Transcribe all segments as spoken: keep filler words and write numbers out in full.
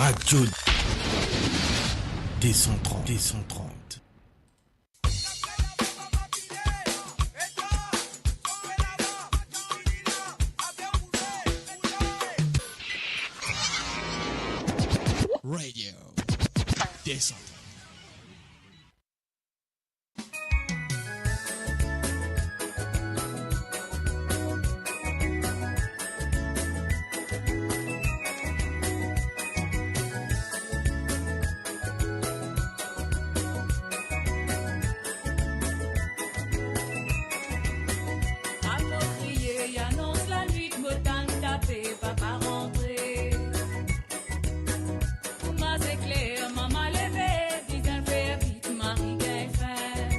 Radio deux cent trente, deux cent trente. Radio deux cent trente. Apropriye, anons lanwit, mo tann tape, papa rantre. Kouma zekler, mama leve, bizin fer vit, mari gagn fin.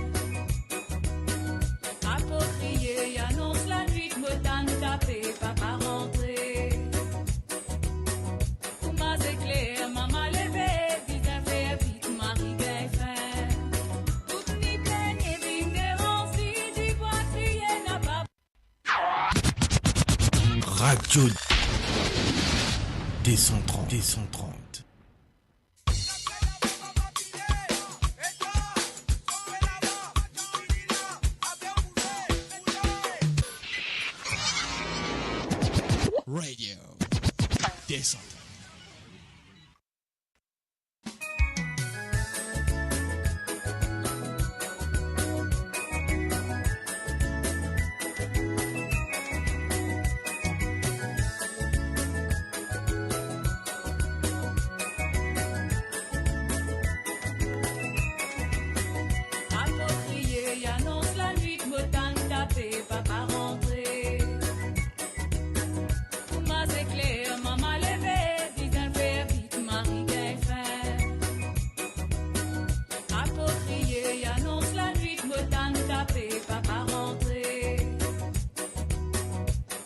Apropriye, anons lanwit, mo tann tape, papa rantre. Kouma zekler, mama leve, bizin fer vit, mari gagn fin. Tout ni pligne, vinn derans li, dibwa kriye, napa Radio deux cent trente, deux cent trente. Radio deux cent trente. Apropriye, anons lanwit, mo tann tape, papa rantre. Kouma zekler, mama leve, bizin fer vit, mari gagn fin. Apropriye, anons lanwit, mo tann tape, papa rantre.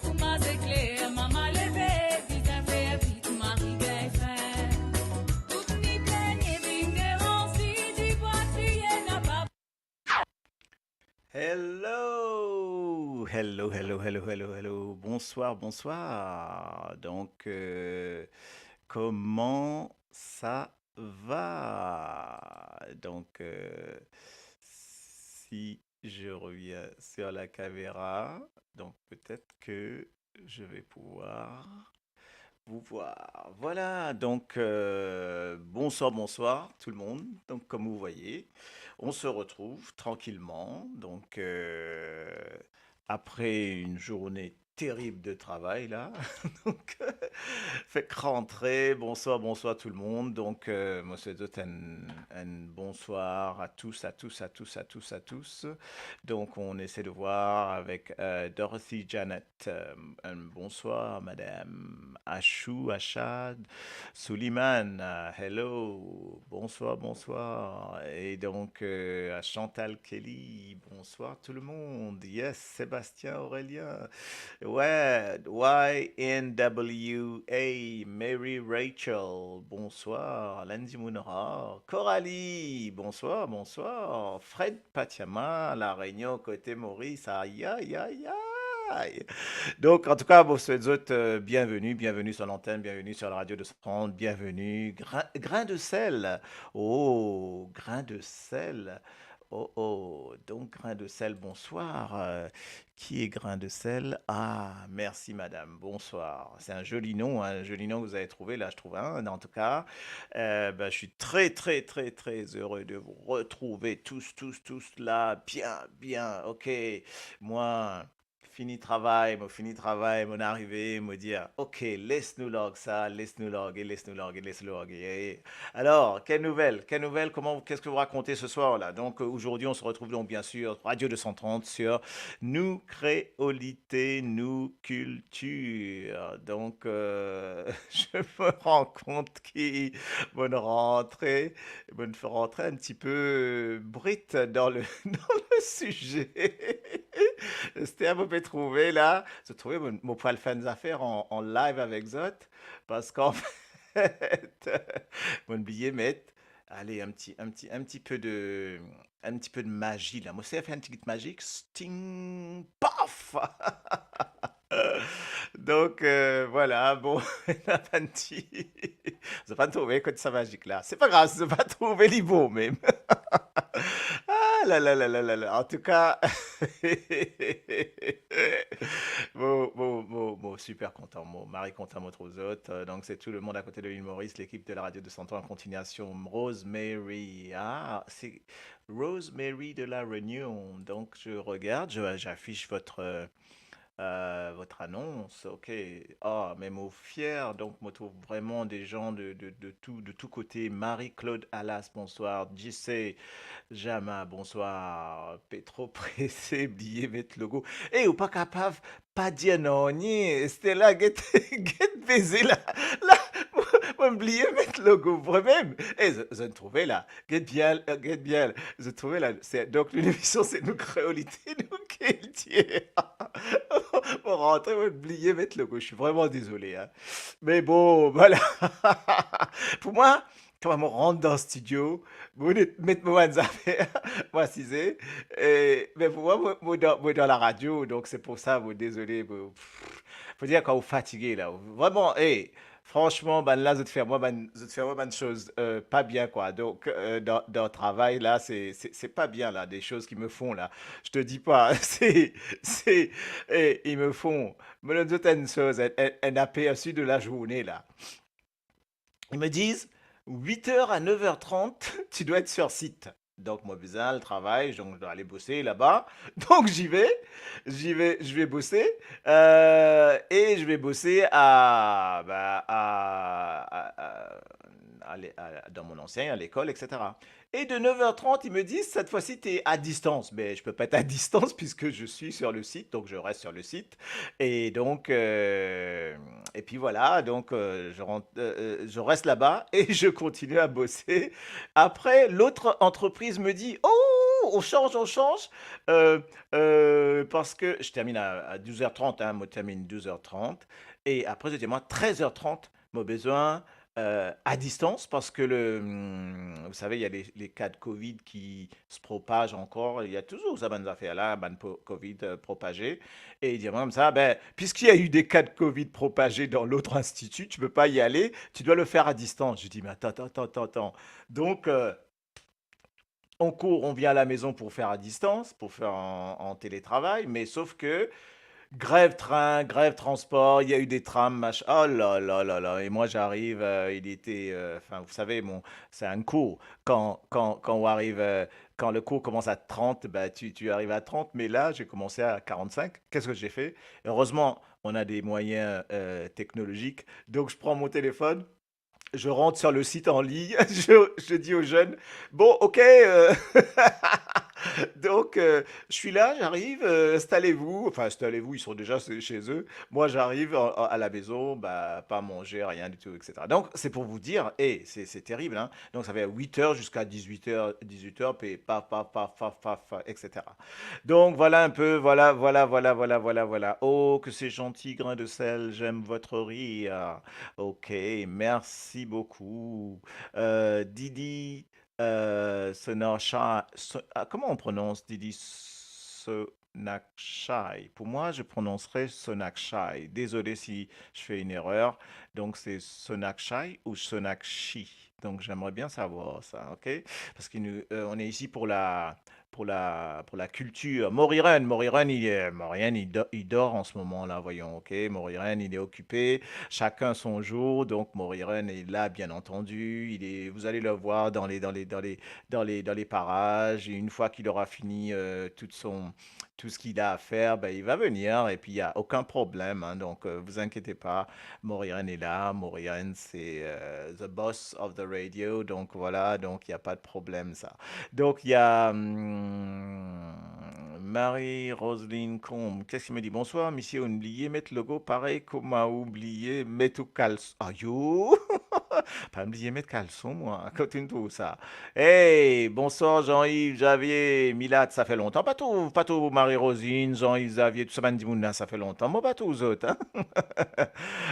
Kouma zekler, mama leve, bizin fer vit, mari gagn fin. Tout ni pligne, vinn derans li, dibwa kriye, napa Hello, hello, hello, hello, hello, hello. Bonsoir, bonsoir. Donc, euh, comment ça va? Donc, euh, si je reviens sur la caméra, donc peut-être que je vais pouvoir vous voir. Voilà, donc, euh, bonsoir, bonsoir tout le monde. Donc, comme vous voyez, on se retrouve tranquillement. Donc, euh, après une journée terrible de travail, là. Donc, fek rantre. Bonsoir, bonsoir tout le monde. Donc, euh, mo swet zot un, un bonsoir à tous, à tous, à tous, à tous, à tous. Donc, on essaie de voir avec, euh, Dorothy Janet. Euh, un bonsoir, madame. Achou, Achad, Suliman, euh, hello. Bonsoir, bonsoir. Et donc, euh, à Chantal Kelly, bonsoir tout le monde. Yes, Sébastien Aurélien. Ouais, Y N W A, Mary Rachel, bonsoir. Lindsay Mounra, Coralie, bonsoir, bonsoir. Fred Patiama, La Réunion, kote Moris, aïe, aïe, aïe, aïe. Donc, en tout cas, mo swet zot, euh, bienvenue, bienvenue sur l'antenne, bienvenue sur la radio deux cent trente, bienvenue. Grain, grain de sel. Oh, grain de sel. Oh, oh. Donc, grain de sel, bonsoir. Euh, qui est grain de sel? Ah, merci, madame. Bonsoir. C'est un joli nom, hein, un joli nom que vous avez trouvé, là, je trouve, hein, en tout cas. Euh, ben, je suis très, très, très, très heureux de vous retrouver tous, tous, tous là. Bien, bien, ok. Moi, fini travay, mo fini travay, mo arive, mo dir, ok, les nou larg sa, les nou large, les nou large, les nou large. Alors, quelle nouvelle, quelle nouvelle, comment, qu'est-ce que vous racontez ce soir-là? Donc, euh, aujourd'hui, on se retrouve donc, bien sûr, Radio deux cent trente sur Nou Kreolite, Nou Kiltir. Donc, euh, je me rends compte ki mo rantre, mo rantre un petit peu, euh, brut dans le, dans le sujet. Ester, mo pe trouve la, zot trouve mo, mo pou al fer enn zafer an, an live avek zot, parski an fet, mo bliye met, allez, un petit, un petit, un petit peu de, un petit peu de magie la. Mo essaie de faire un petit magie, sting, paf! Donk, euh, vwala, bon, ena bann ti, zot pa trouve kot sa mazik la. Se pa grav, zot pa trouve li bon mem. Ah, la, la, la, la, la, la. An tou ka, mo, mo, mo, mo siper kontan, mo mari kontan, mo trouv zot. Euh, donk, se tou le mond a kote de lil Moris, lekip de la radio de Santo an kontignasion. Rosemary, ah, c'est Rosemary de la Réunion. Donc, je regarde, je, j'affiche votre, euh, euh, votre annonce. Ok. Ah, mais mo fier, donc, mo trouv vraiment des gens de, de, de tout, de tous côtés. Marie-Claude Alas, bonsoir. J C Jama, bonsoir. Petro Pressé, bliye met logo. Eh, ou pa kapav pa dir nanye. Stella, get, get beze la. La, mo, mo bliye met logo, vremem. Eh, zot, zot trouve la. Get bien, euh, get bien. Zot trouve la. Se, donk, lemision, se nou kreolite, nou kiltir. Mo rantre, mo bliye met logo. Je suis vraiment désolé, hein. Me bon, vwala. Pou mwa, kan mo rant dan stidio, mo net met mo bann zafer, mo asize, e, me pou mwa, mo, mo dan, mo dan la radio, donk se pou sa, mo dezole, mo, pff, fo dir kan ou fatige la, vremem, eh, fransman, bann la, zot fer mwa bann, zot fer mwa bann soz, euh, pa bien, kwa. Donk, euh, dan, dan travay la, se, se, se pa bien la, des choses qu'ils me font la. Je te dis pas, c'est, c'est, eh, ils me font. Mo donn zot enn soz, enn, enn, enn aperçu de la journée la. Ils me disent, huit heures à neuf heures trente, tu dois être sur site. Donc, mo bizin al travay, donc je dois aller bosser là-bas. Donc, j'y vais, j'y vais, je vais bosser, euh, et je vais bosser à, bah, à, à, à, à l'é-, à, dans mon ancien, à l'école, et cetera. Et de neuf heures trente, ils me disent, cette fois-ci, t'es à distance. Mais je peux pas être à distance puisque je suis sur le site, donc je reste sur le site. Et donc, euh, et puis voilà, donc, euh, je rentre, euh, euh, je reste là-bas et je continue à bosser. Après, l'autre entreprise me dit, oh, on change, on change, euh, euh, parce que je termine à, à douze heures trente, hein, moi, je termine douze heures trente. Et après, je dis, moi, treize heures trente, mo bizin, euh, à distance parce que le, hum, vous savez, il y a les, les cas de covid qui se propagent encore. Il y a toujours sa bann zafer la, bann po-, covid, euh, propagé. Et il dit à moi comme ça, ben, puisqu'il y a eu des cas de covid propagés dans l'autre institut, tu peux pas y aller, tu dois le faire à distance. Je dis, mais attends, attends, attends, attends, attends. Donc, euh, on court, on vient à la maison pour faire à distance, pour faire en, en télétravail, mais sauf que grève train, grève transport, il y a eu des trams, machin. Oh là là là là. Et moi, j'arrive, euh, il était, euh, enfin, vous savez, bon, c'est un cours. Quand, quand, quand on arrive, euh, quand le cours commence à trente, bah, tu, tu arrives à trente, mais là, j'ai commencé à quarante-cinq. Qu'est-ce que j'ai fait ? Heureusement, on a des moyens, euh, technologiques. Donc, je prends mon téléphone, je rentre sur le site en ligne, je, je dis aux jeunes, bon, ok, euh, donc, euh, je suis là, j'arrive, euh, installez-vous, enfin, installez-vous, ils sont déjà chez eux, moi, j'arrive en, en, à la maison, bah, pas manger, rien du tout, et cetera. Donc, c'est pour vous dire, et c'est, c'est terrible, hein, donc ça fait huit heures jusqu'à dix-huit heures, dix-huit heures, puis paf, paf, paf, paf, paf, et cetera. Donc, voilà un peu, voilà, voilà, voilà, voilà, voilà, voilà. Oh, que c'est gentil, grain de sel, j'aime votre rire. Ok, merci beaucoup. Euh, Didi, euh, Sonacha-, So-, ah, comment on prononce, Didi? Sonakshai. Pour moi, je prononcerais Sonakshai. Désolé si je fais une erreur. Donc, c'est Sonakshai ou Sonakshi? Donc, j'aimerais bien savoir ça, ok? Parce que nous, euh, on est ici pour la, pour la, pour la culture. Moriren, Moriren, il est, Moriren, il do-, il dort en ce moment-là, voyons, ok? Moriren, il est occupé, chacun son jour, donc Moriren est là, bien entendu. Il est, vous allez le voir dans les, dans les, dans les, dans les, dans les parages. Et une fois qu'il aura fini, euh, toute son, tout ce qu'il a à faire, ben, il va venir et puis il y a aucun problème, hein. Donc, euh, vous inquiétez pas, Moriren est là. Moriren, c'est, euh, the boss of the radio. Donc, voilà, donc il n'y a pas de problème, ça. Donc, il y a, hum, Marie-Roseline Combe. Qu'est-ce qu'il me dit? Bonsoir, misie, ou'nn bliye met logo parey kouma ou bliye met ou kalson. Ayo! Pa bliye met kalson, mwa. Kot ou'nn trouv sa? Hey, bonsoir Jean-Yves Javier Milat, sa fer lontan. Pa trouv, pa trouv Marie-Roseline, Jean-Yves Javier, tou sa bann dimoun la, sa fer lontan. Mo pa trouv zot, hein?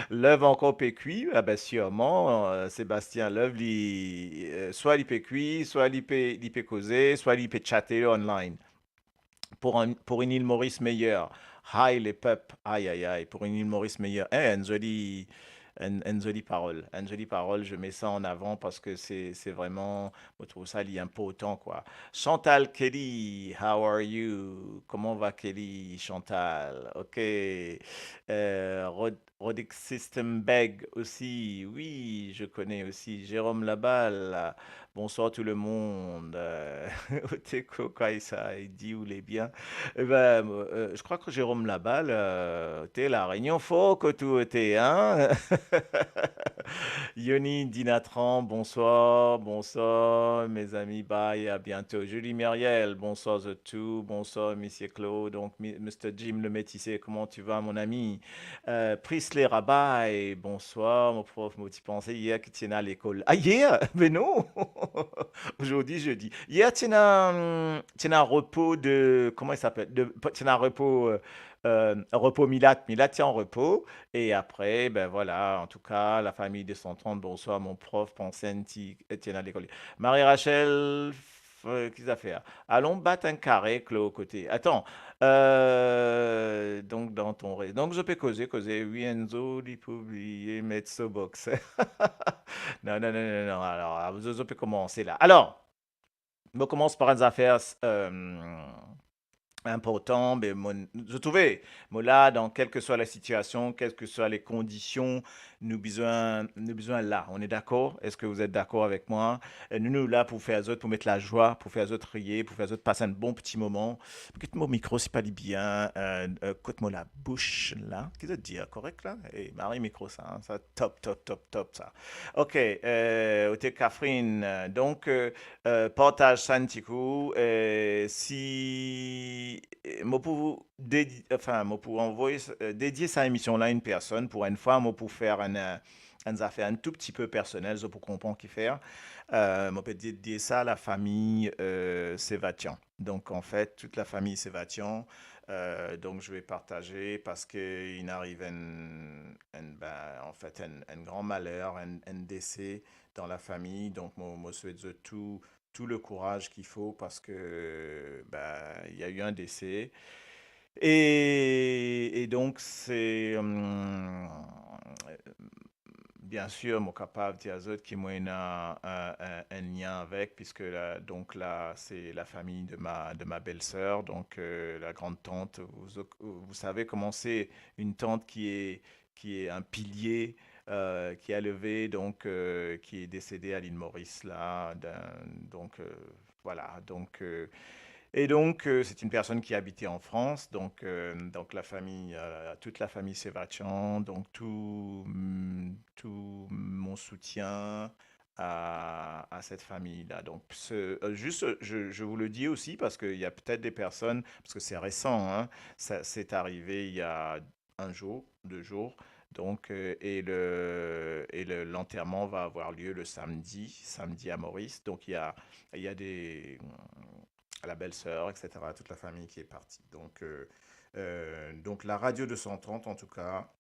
Lev ankor pe kwi, ah ben, sirman, euh, Sébastien Lev, li, euh, swa li pe kwi, swa li pe, li pe koze, swa li pe chate online. Pour un, pour une île Maurice meilleure. Hi lepep, ay, ay, ay, pour une île Maurice meilleure. Eh, enn zoli, enn, enn zoli parol, enn zoli parol, je mets ça en avant parce que c'est, c'est vraiment, je trouve ça li important, quoi. Chantal Kelly, how are you? Comment va Kelly, Chantal? Ok. Euh, Rod-, Rodrigue System Beg aussi, oui, je connais aussi. Jérôme Laballe, bonsoir tout le monde. Euh, ote kouma sa, li dir ou le bien. Eh ben, euh, je crois que Jérôme Laballe, euh, ote La Réunion for kot ou ote, hein? Yoni Dinatran, bonsoir, bonsoir, mes amis, bye, à bientôt. Julie Muriel, bonsoir à tous, bonsoir, Monsieur Claude, donc, Mi-, Mister Jim le Métissé, comment tu vas, mon ami? Euh, Prisley Rabaye, bonsoir, mon prof, mo ti panse yer ki ti ena lekol. Ah, yer? Mais non! Aujourd'hui, jeudi. Yer, ti ena, hum, ti ena repo de, comment il s'appelle? De, ti ena repo, euh, euh, repo Milad. Milad, ti an repo. Et après, ben voilà, en tout cas, la famille de cent trente, bonsoir, mon prof, panse ti, ti ena lekol. Marie-Rachel, euh, ki zafer? Allons bat un carré, Claude, kote. Attends, euh, donc dans ton ré-, donc je peux causer, causer, oui, Enzo, li pou oubliye met so box. Non, non, non, non, non, alors, je, je peux commencer là. Alors, mo koumans par enn zafer, euh, inportan, me mo, zot trouve, mo la, dan kelkeswa la sitiasion, kelkeswa le kondision, nou bizin, nou bizin la. On est d'accord? Est-ce que vous êtes d'accord avec moi? Euh, nou, nou la pou fer zot, pou met lazwa, pou fer zot riye, pou fer zot pas enn bon ti moman. Get mo mikro, si pa li bien, euh, euh, kot mo labous la. Ki zot dir, korek la? E mari mikro sa, hein? Sa top, top, top, top, sa. Ok, euh, ote Catherine, euh, donc, euh, euh, partaz sa enn ti kou, euh, si, euh, mo pou dedi-, enfin, mo pou anvoy, euh, dedie sa emision la a enn personn, pou enn fwa, mo pou fer enn, euh, enn zafer enn tou pti pe personel, zot pou konpran kifer. Euh, mo pe dedie sa a la fami, euh, Sevatian. Donc, en fait, toute la famille Sevatian, euh, donc je vais partager parce que il arrive un, un, ben, en fait, un, un grand malheur, un, un décès dans la famille. Donc, mo, mo swet zot tou, tout le courage qu'il faut parce que, ben, il y a eu un décès. Et, et donc, c'est, hum, bien sûr, mo kapav dir zot ki mo ena, euh, un, un lien avec, puisque la, donc là, c'est la famille de ma, de ma belle-sœur, donc, euh, la grande tante. Vous, vous savez comment c'est, une tante qui est, qui est un pilier, euh, qui a levé, donc, euh, qui est décédée à l'île Maurice, là, d'un, donc, euh, voilà, donc, euh, et donc, euh, c'est une personne qui habitait en France, donc, euh, donc la famille, euh, toute la famille Sevatian, donc tout, mm, tout mon soutien à, à cette famille-là. Donc, ce, euh, juste, je, je vous le dis aussi parce qu'il y a peut-être des personnes, parce que c'est récent, hein, ça, c'est arrivé il y a un jour, deux jours. Donc, euh, et le, et le, l'enterrement va avoir lieu le samedi, samedi à Maurice. Donc, il y a, il y a des, la belle-sœur, et cetera, toute la famille qui est partie. Donc, euh, euh, donc la radio deux cent trente, en tout cas,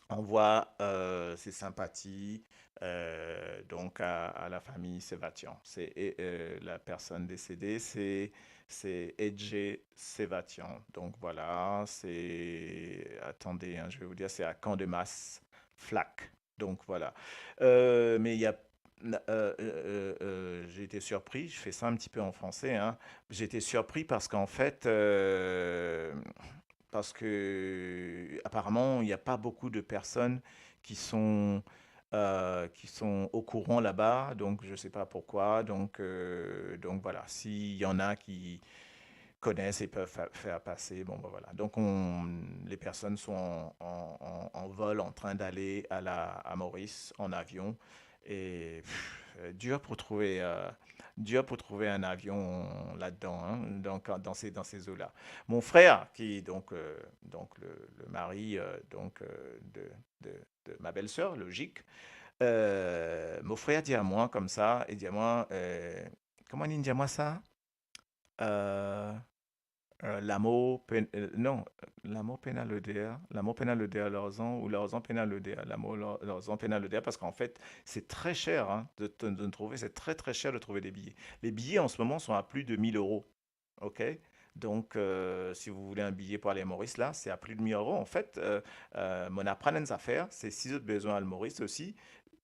envoie, euh, ses sympathies, euh, donc à, à la famille Sevatian. C'est, et, euh, la personne décédée, c'est, c'est Edge Sevatian. Donc voilà, c'est, attendez, hein, je vais vous dire, c'est à Camp de Masse, Flac. Donc voilà. Euh, mais il y a, euh, euh, euh, euh, j'ai été surpris, je fais ça un petit peu en français, hein. J'ai été surpris parce qu'en fait, euh, parce que apparemment, il n'y a pas beaucoup de personnes qui sont, euh, qui sont au courant là-bas, donc je sais pas pourquoi. Donc, euh, donc voilà, s'il y en a qui connaissent et peuvent fa-, faire passer, bon, ben voilà. Donc on, les personnes sont en, en, en, en vol en train d'aller à la, à Maurice en avion. Et, pff, euh, dur pour trouver, euh, dur pour trouver un avion là-dedans, hein, donc, dans ces, dans ces eaux-là. Mon frère, qui est donc, euh, donc le, le mari, euh, donc, euh, de, de, de ma belle-sœur, logique, euh, mo frer dir mwa koumsa, li dir mwa, euh, kouma li dir mwa sa? Euh, euh, lamor pe-, euh, non, lamor pena loder, lamor pena loder larzan, ou larzan pena loder lamor, lar-, larzan pena loder, parce qu'en fait, c'est très cher, hein, de, de, de trouver, c'est très, très cher de trouver des billets. Les billets, en ce moment, sont à plus de mille euros. Ok? Donc, euh, si vous voulez un billet pour aller à Maurice, là, c'est à plus de mille euros. En fait, euh, euh, mo'nn aprann enn zafer, se si zot bizin al Maurice osi,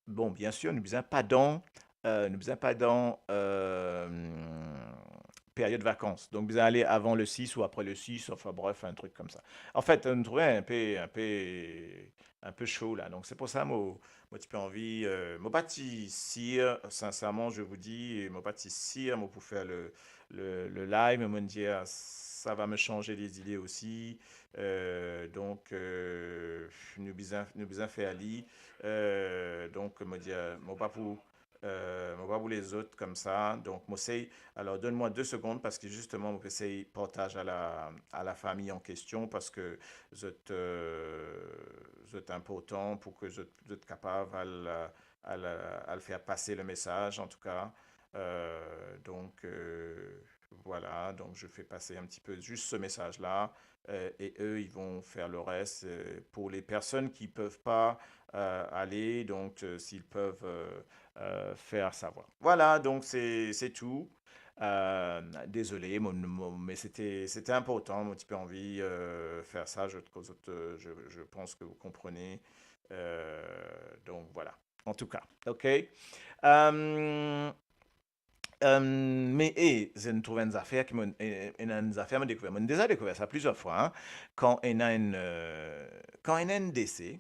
bon, bien sûr, nou bizin padan, euh, nou bizin padan, euh, période vacances. Donc, bizin ale avan le six ou après le six, enfin bref, un truc comme ça. En fait, nou trouve un peu, un peu, un peu chaud là. Donc, c'est pour ça, mo, mo ti pe anvi, euh, mo pa ti sir, sincèrement, je vous dis, mo pa ti sir, mo pou fer le, le, le live, me dir, ah, ça va me changer les idées aussi. Euh, donc, euh, nou bizin, nou bizin fer li. Euh, donc, mo dir, mo pa pou, euh, mo pa pou les autres comme ça. Donc, mo sey, alors, donne-moi deux secondes parce que justement, mo pe sey partaz à la, à la famille en question parce que zot, euh, zot inportan pour que zot, zot kapav al, al, al faire passer le message, en tout cas. Euh, donc, euh, voilà, donc je fais passer un petit peu juste ce message-là, euh, et eux, ils vont faire le reste, euh, pour les personnes qui peuvent pas, euh, aller, donc, euh, s'ils peuvent, euh, euh, faire savoir. Voilà, donc c'est, c'est tout. Euh, désolé, mo, mo, mais c'était, c'était important, mo ti pe anvi, euh, faire ça, je, je, je pense que vous comprenez. Euh, donc voilà, en tout cas, ok. Euh, euh, me, e, zot trouv enn zafer ki mo, e, e, enn zafer mo dekouver. Mo deza dekouver sa plizier fwa, hein. Kan ena enn, euh, kan ena enn dese,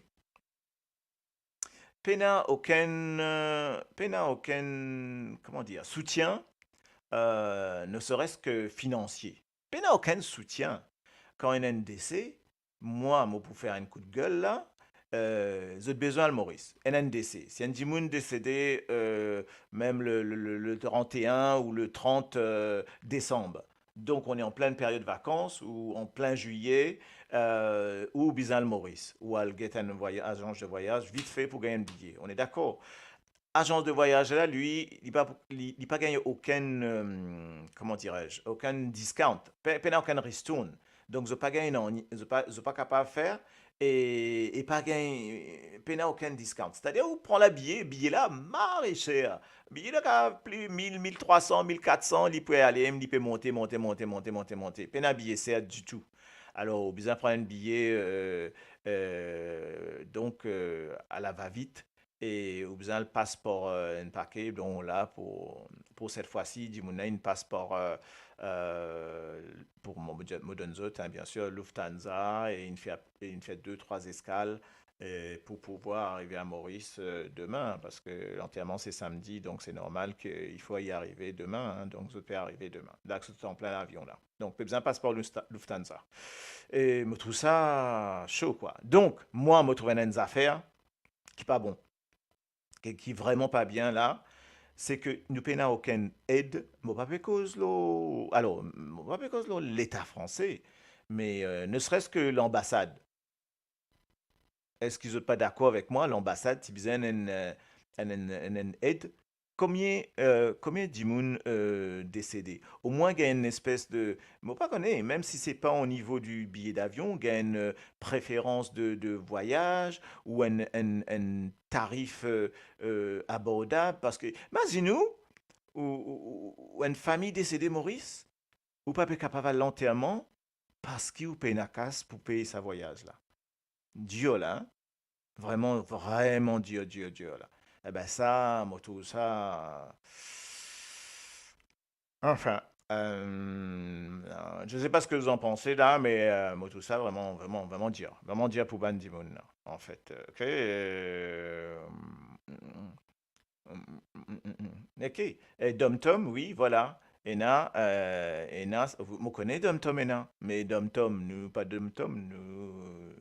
pena okenn, euh, pena okenn, comment dire, soutien, euh, ne serait-ce que financier. Pena okenn soutien. Kan ena enn dese, mwa, mo pou fer enn kout gel la, euh, zot bizin al Maurice. Ena enn dese. Si enn dimoun desede, euh, mem le, le, le, le trente et un ou le trente, euh, décembre, donc on est en pleine période vacances ou en plein juillet, euh, ou bizin al Maurice, ou al get enn vwaya-, agence de voyage vite fait pour gagner un billet. On est d'accord? Agence de voyage la, li, li pa, li, li pa gagn okenn, euh, comment dirais-je, okenn discount, pe-, pena okenn ristourn. Donc, zot pa gagn nanye, zot pa, zot pa kapav fer, e, e pa gagn, pena okenn discount. C'est-à-dire, ou pran la biye, biye la mare ser. Biye la ka pli mil, mil trwa san, mil kat san, li pe ale, li pe monte, monte, monte, monte, monte, monte. Pena biye ser ditou. Alor, ou bizin pran enn biye, euh, euh, donc, euh, à la va-vite, e ou bizin al paspor, euh, enn pake, donc la, pour, pour cette fois-ci, dimoun la inn paspor, euh, euh, pour mo, mo donn zot, hein, bien sûr, Lufthansa, e inn fer, e inn fer deux, trois escales, e pour pouvoir arriver à Maurice, euh, demain, parce que l'enterrement c'est samedi, donc c'est normal qu'il faut y arriver demain, hein, donc zot pe arive demain. La, zot an plin lavion la. Donc, pe bizin paspor Lufta-, Lufthansa. E mo trouv sa so, kwa. Donc, mwa, mo trouv enn zafer ki pa bon, ki, ki vreman pa bien la, se ke nou pena okenn ed, mo pa pe koz lor, alor, mo pa pe koz lor Leta franse, me, euh, ne serait-ce que l'ambassade. Eski zot pa dakor avek mwa, lanbasad ti bizin enn, euh, enn, enn, enn, enn ed? Komie, euh, komie dimoun, euh, desede? Omwin gagn enn espes de, mo pa kone, mem si se pa o nivo di biye davion, gagn enn, euh, preferans de, de vwayaz ou enn, enn, enn tarif, euh, euh, abordab, parski, imazinn ou, ou, ou, ou, ou enn fami desede Moris, ou pa pe kapav al lanterman parski ou pena kas pou pey sa vwayaz la. Dir la, hein? Vreman, vreman dir, dir, dir la. Eben sa, mo trouv sa, enfin, euh, je sais pas ce que vous en pensez là, mais, euh, mo trouv sa vreman, vreman, vreman dir. Vreman dir pou bann dimoun la, an fet. Ok, euh, ok. E Dom Tom, wi, vwala. Ena, euh, ena, mo kone Dom Tom ena, me Dom Tom, nou pa Dom Tom, nou,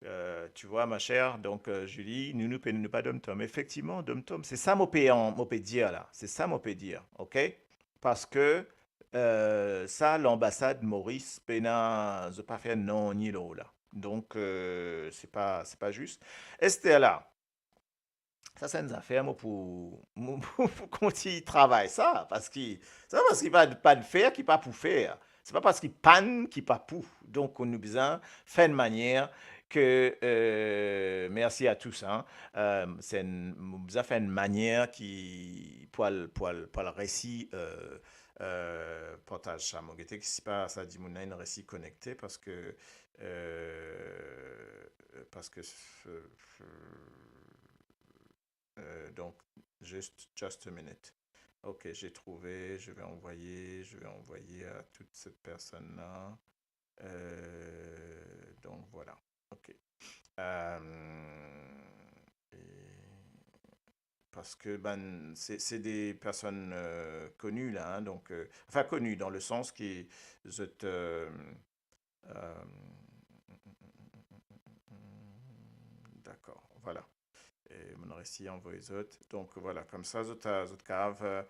euh, tu vois, ma chère, donc, euh, Julie, nou, nou pe, nou pa Dom Tom. Efektivman, Dom Tom, se sa mo pe an-, mo pe dir la, se sa mo pe dir, ok? Parski, euh, sa, lanbasad Moris pena, zot pa fer nanye lor la. Donk, euh, se pa, se pa zis. Esther la, sa se enn zafer mo pou, mo pou, pou kontign travay sa, parski, se pa parski pa, pa fer ki pa pou fer. Se pa parski pann ki pa pou. Donk, nou bizin fer enn manier ke, euh, mersi a tous, hein. Euh, se enn, mo bizin fer enn manier ki, pou al, pou al, pou al resi, euh, euh, partaz sa. Mo gete ki sipa sa dimoun la inn resi konekte, parski, euh, parski, euh, euh, donc, juste, just a minute. Ok, j'ai trouvé, je vais envoyer, je vais envoyer à toute cette personne-là. Euh, donc voilà. Ok. Euh, et parce que, ben, c'est, c'est des personnes, euh, connues, là, hein, donc, euh, enfin, connues dans le sens qui, zot, euh, euh, d'accord, voilà. E mo resi anvoy zot. Donk, vwala, koumsa zot, zot kapav, euh,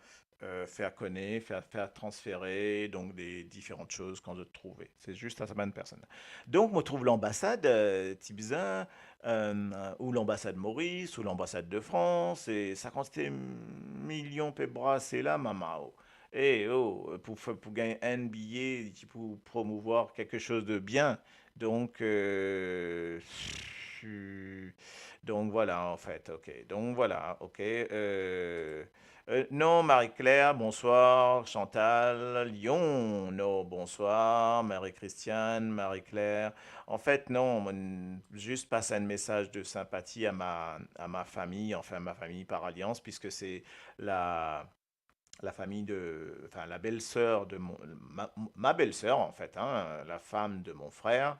euh, fer kone, fer, fer transfere, donk, de diferan soz kan zot trouve. Se zis a sa bann personn. Donk, mo trouv lanbasad, euh, ti bizin, euh, ou lanbasad Moris, ou lanbasad de Frans, e sa kantite milion pe brase la, mama o. E, oh, pou fe-, pou gagn enn biye, ti pou promouvwar kiksoz de bien. Donk, euh, su-, donk, vwala, an fet, ok. Donk, vwala, ok. Euh, euh, non, Marie-Claire, bonswar. Chantal, Lyon, non, bonswar. Marie-Christiane, Marie-Claire. An fet, non, mo zis pas enn mesaz de sinpati a ma, a ma fami, anfin, ma fami par alians, piski se la, la famille de, enfin, la belle-sœur de mon, ma, ma belle-sœur, en fait, hein, la femme de mon frère,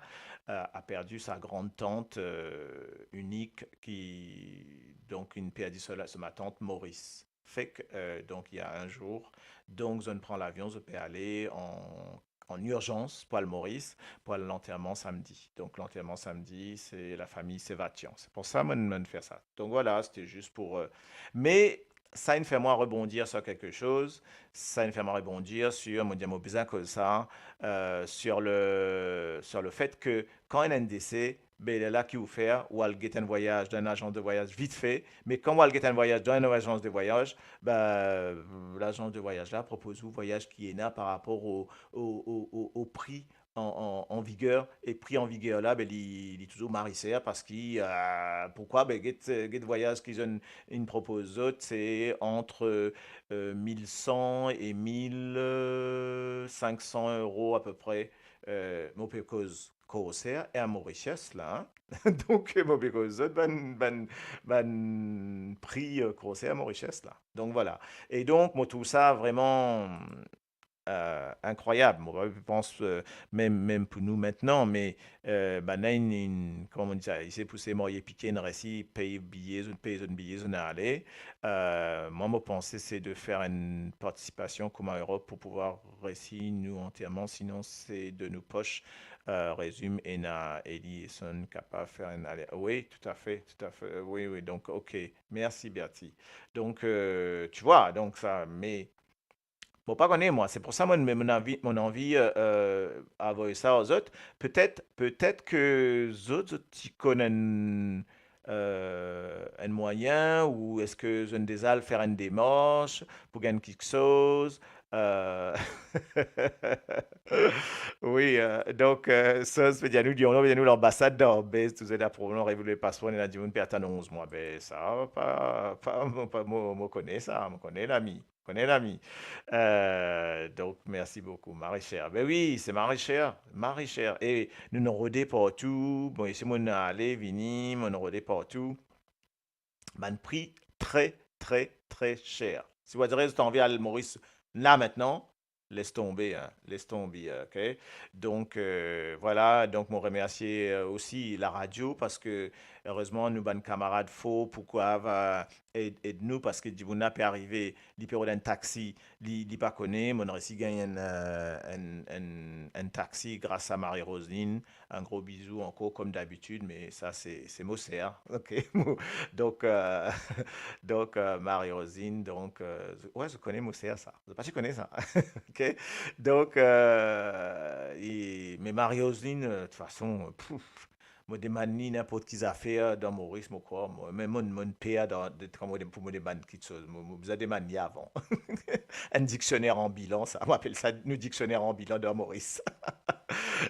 euh, a perdu sa grande-tante, euh, unique qui, donc, inn perdi so, so matant Moris. Fek, euh, donc, il y a un jour, donc, zot inn pran lavion, zot pe ale an, an irzans pou al Moris, pou al lanterman samdi. Donk, lanterman samdi, se la fami Sevatian. Se pou sa mo, mo fer sa. Donk, vwala, sete zis pou, euh, me sa inn fer mwa rebondir sur quelque chose, sa inn fer mwa rebondir sur, mo dir, mo bizin koz sa, euh, sur le, sur le fait que kan ena enn dese, be, lerla ki ou fer, ou al get enn vwayaz dan enn azans de vwayaz vitfe, me kan ou al get enn vwayaz dan enn azans de vwayaz, be, lazans de vwayaz la propoz ou vwayaz ki ena par rapor o, o, o, o, o pri an, an, an viger, e pri an viger la, be, li, li touzour mari ser, parski, euh, poukwa? Be, get, get vwayaz ki zot inn propoz zot, se ant, euh, mil san e mil sink san euro apepre, euh, mo pe koz Corsair e Mauritius la, hein. Donk, mo pe koz zot bann, bann, bann pri, euh, Corsair e Mauritius la. Donk, vwala. E donk, mo trouv sa vreman, euh, inkrwayab. Mo pa pans, euh, mem, mem pou nou mintnan, me, euh, bann inn, inn, kouma nou dir sa, isi pou se marye pike, inn resi pey biye, zot pey zot biye, zot inn ale. Euh, mwa, mo panse se de fer enn partisipasion kouma Erop pou pouvwar resi nou anterman, sinon se de nou pos, euh, rezime ena Eli Eson kapav fer enn ale. Wi, toutafe, toutafe. Wi, wi, donk, ok. Mersi, Bertie. Donk, euh, tu vois, donk sa, me mo pa kone, mwa. Se pou sa, mo, mo anvi, mo anvi, euh, euh, avoy sa ar zot. Petet, petet ke zot, zot ti konn enn, euh, enn mwayin, ou eski zot inn deza al fer enn demars pou gagn kiksoz, euh, wi, euh, donk, euh, sa, se pe dir nou, dir nou, pe dir nou, lanbasad Norvez, touzour ena problem, renouvle paspor, ena dimoun pe atann onz mwa, be, sa, pa, pa, mo, pa, mo, mo kone sa, mo kone lami. Kone lami. Euh, donk, mersi boukou, Marie-Chère. Be wi, se Marie-Chère, Marie-Chère. E nou, nou rode partou. Bon, isi mo inn ale, vini, mo inn rode partou. Bann pri tre, tre, tre ser. Si ou dir zot anvi al Moris la mintnan, les tonbe, hein, les tonbe, ok? Donk, euh, vwala, donk mo remersie, euh, osi laradio, parski, erezman, nou bann kamarad For pou kapav ed, ed nou, parski dimoun la pe arive, li pe rod enn taxi, li, li pa kone, mo inn resi gagn enn, euh, enn, enn, enn taxi gras a Marie-Roseline. Enn gro bizou ankor, kom dabitid, me sa, se, se mo ser, ok? Donk, euh, donk, euh, Marie-Roseline, donk, euh, wi, zot kone mo ser sa. Zot pa ti kone sa, ok? Donk, euh, e, me Marie-Roseline, euh, de tout fason, pouf, mo demann li ninport ki zafer dan Moris, mo krwar, mo, me mo, mo per dan, de, kan mo de-, pou mo demann kiksoz, mo, mo bizin demann li avan. Enn diksioner anbilan, sa. Mo apel sa nou diksioner anbilan dan Moris.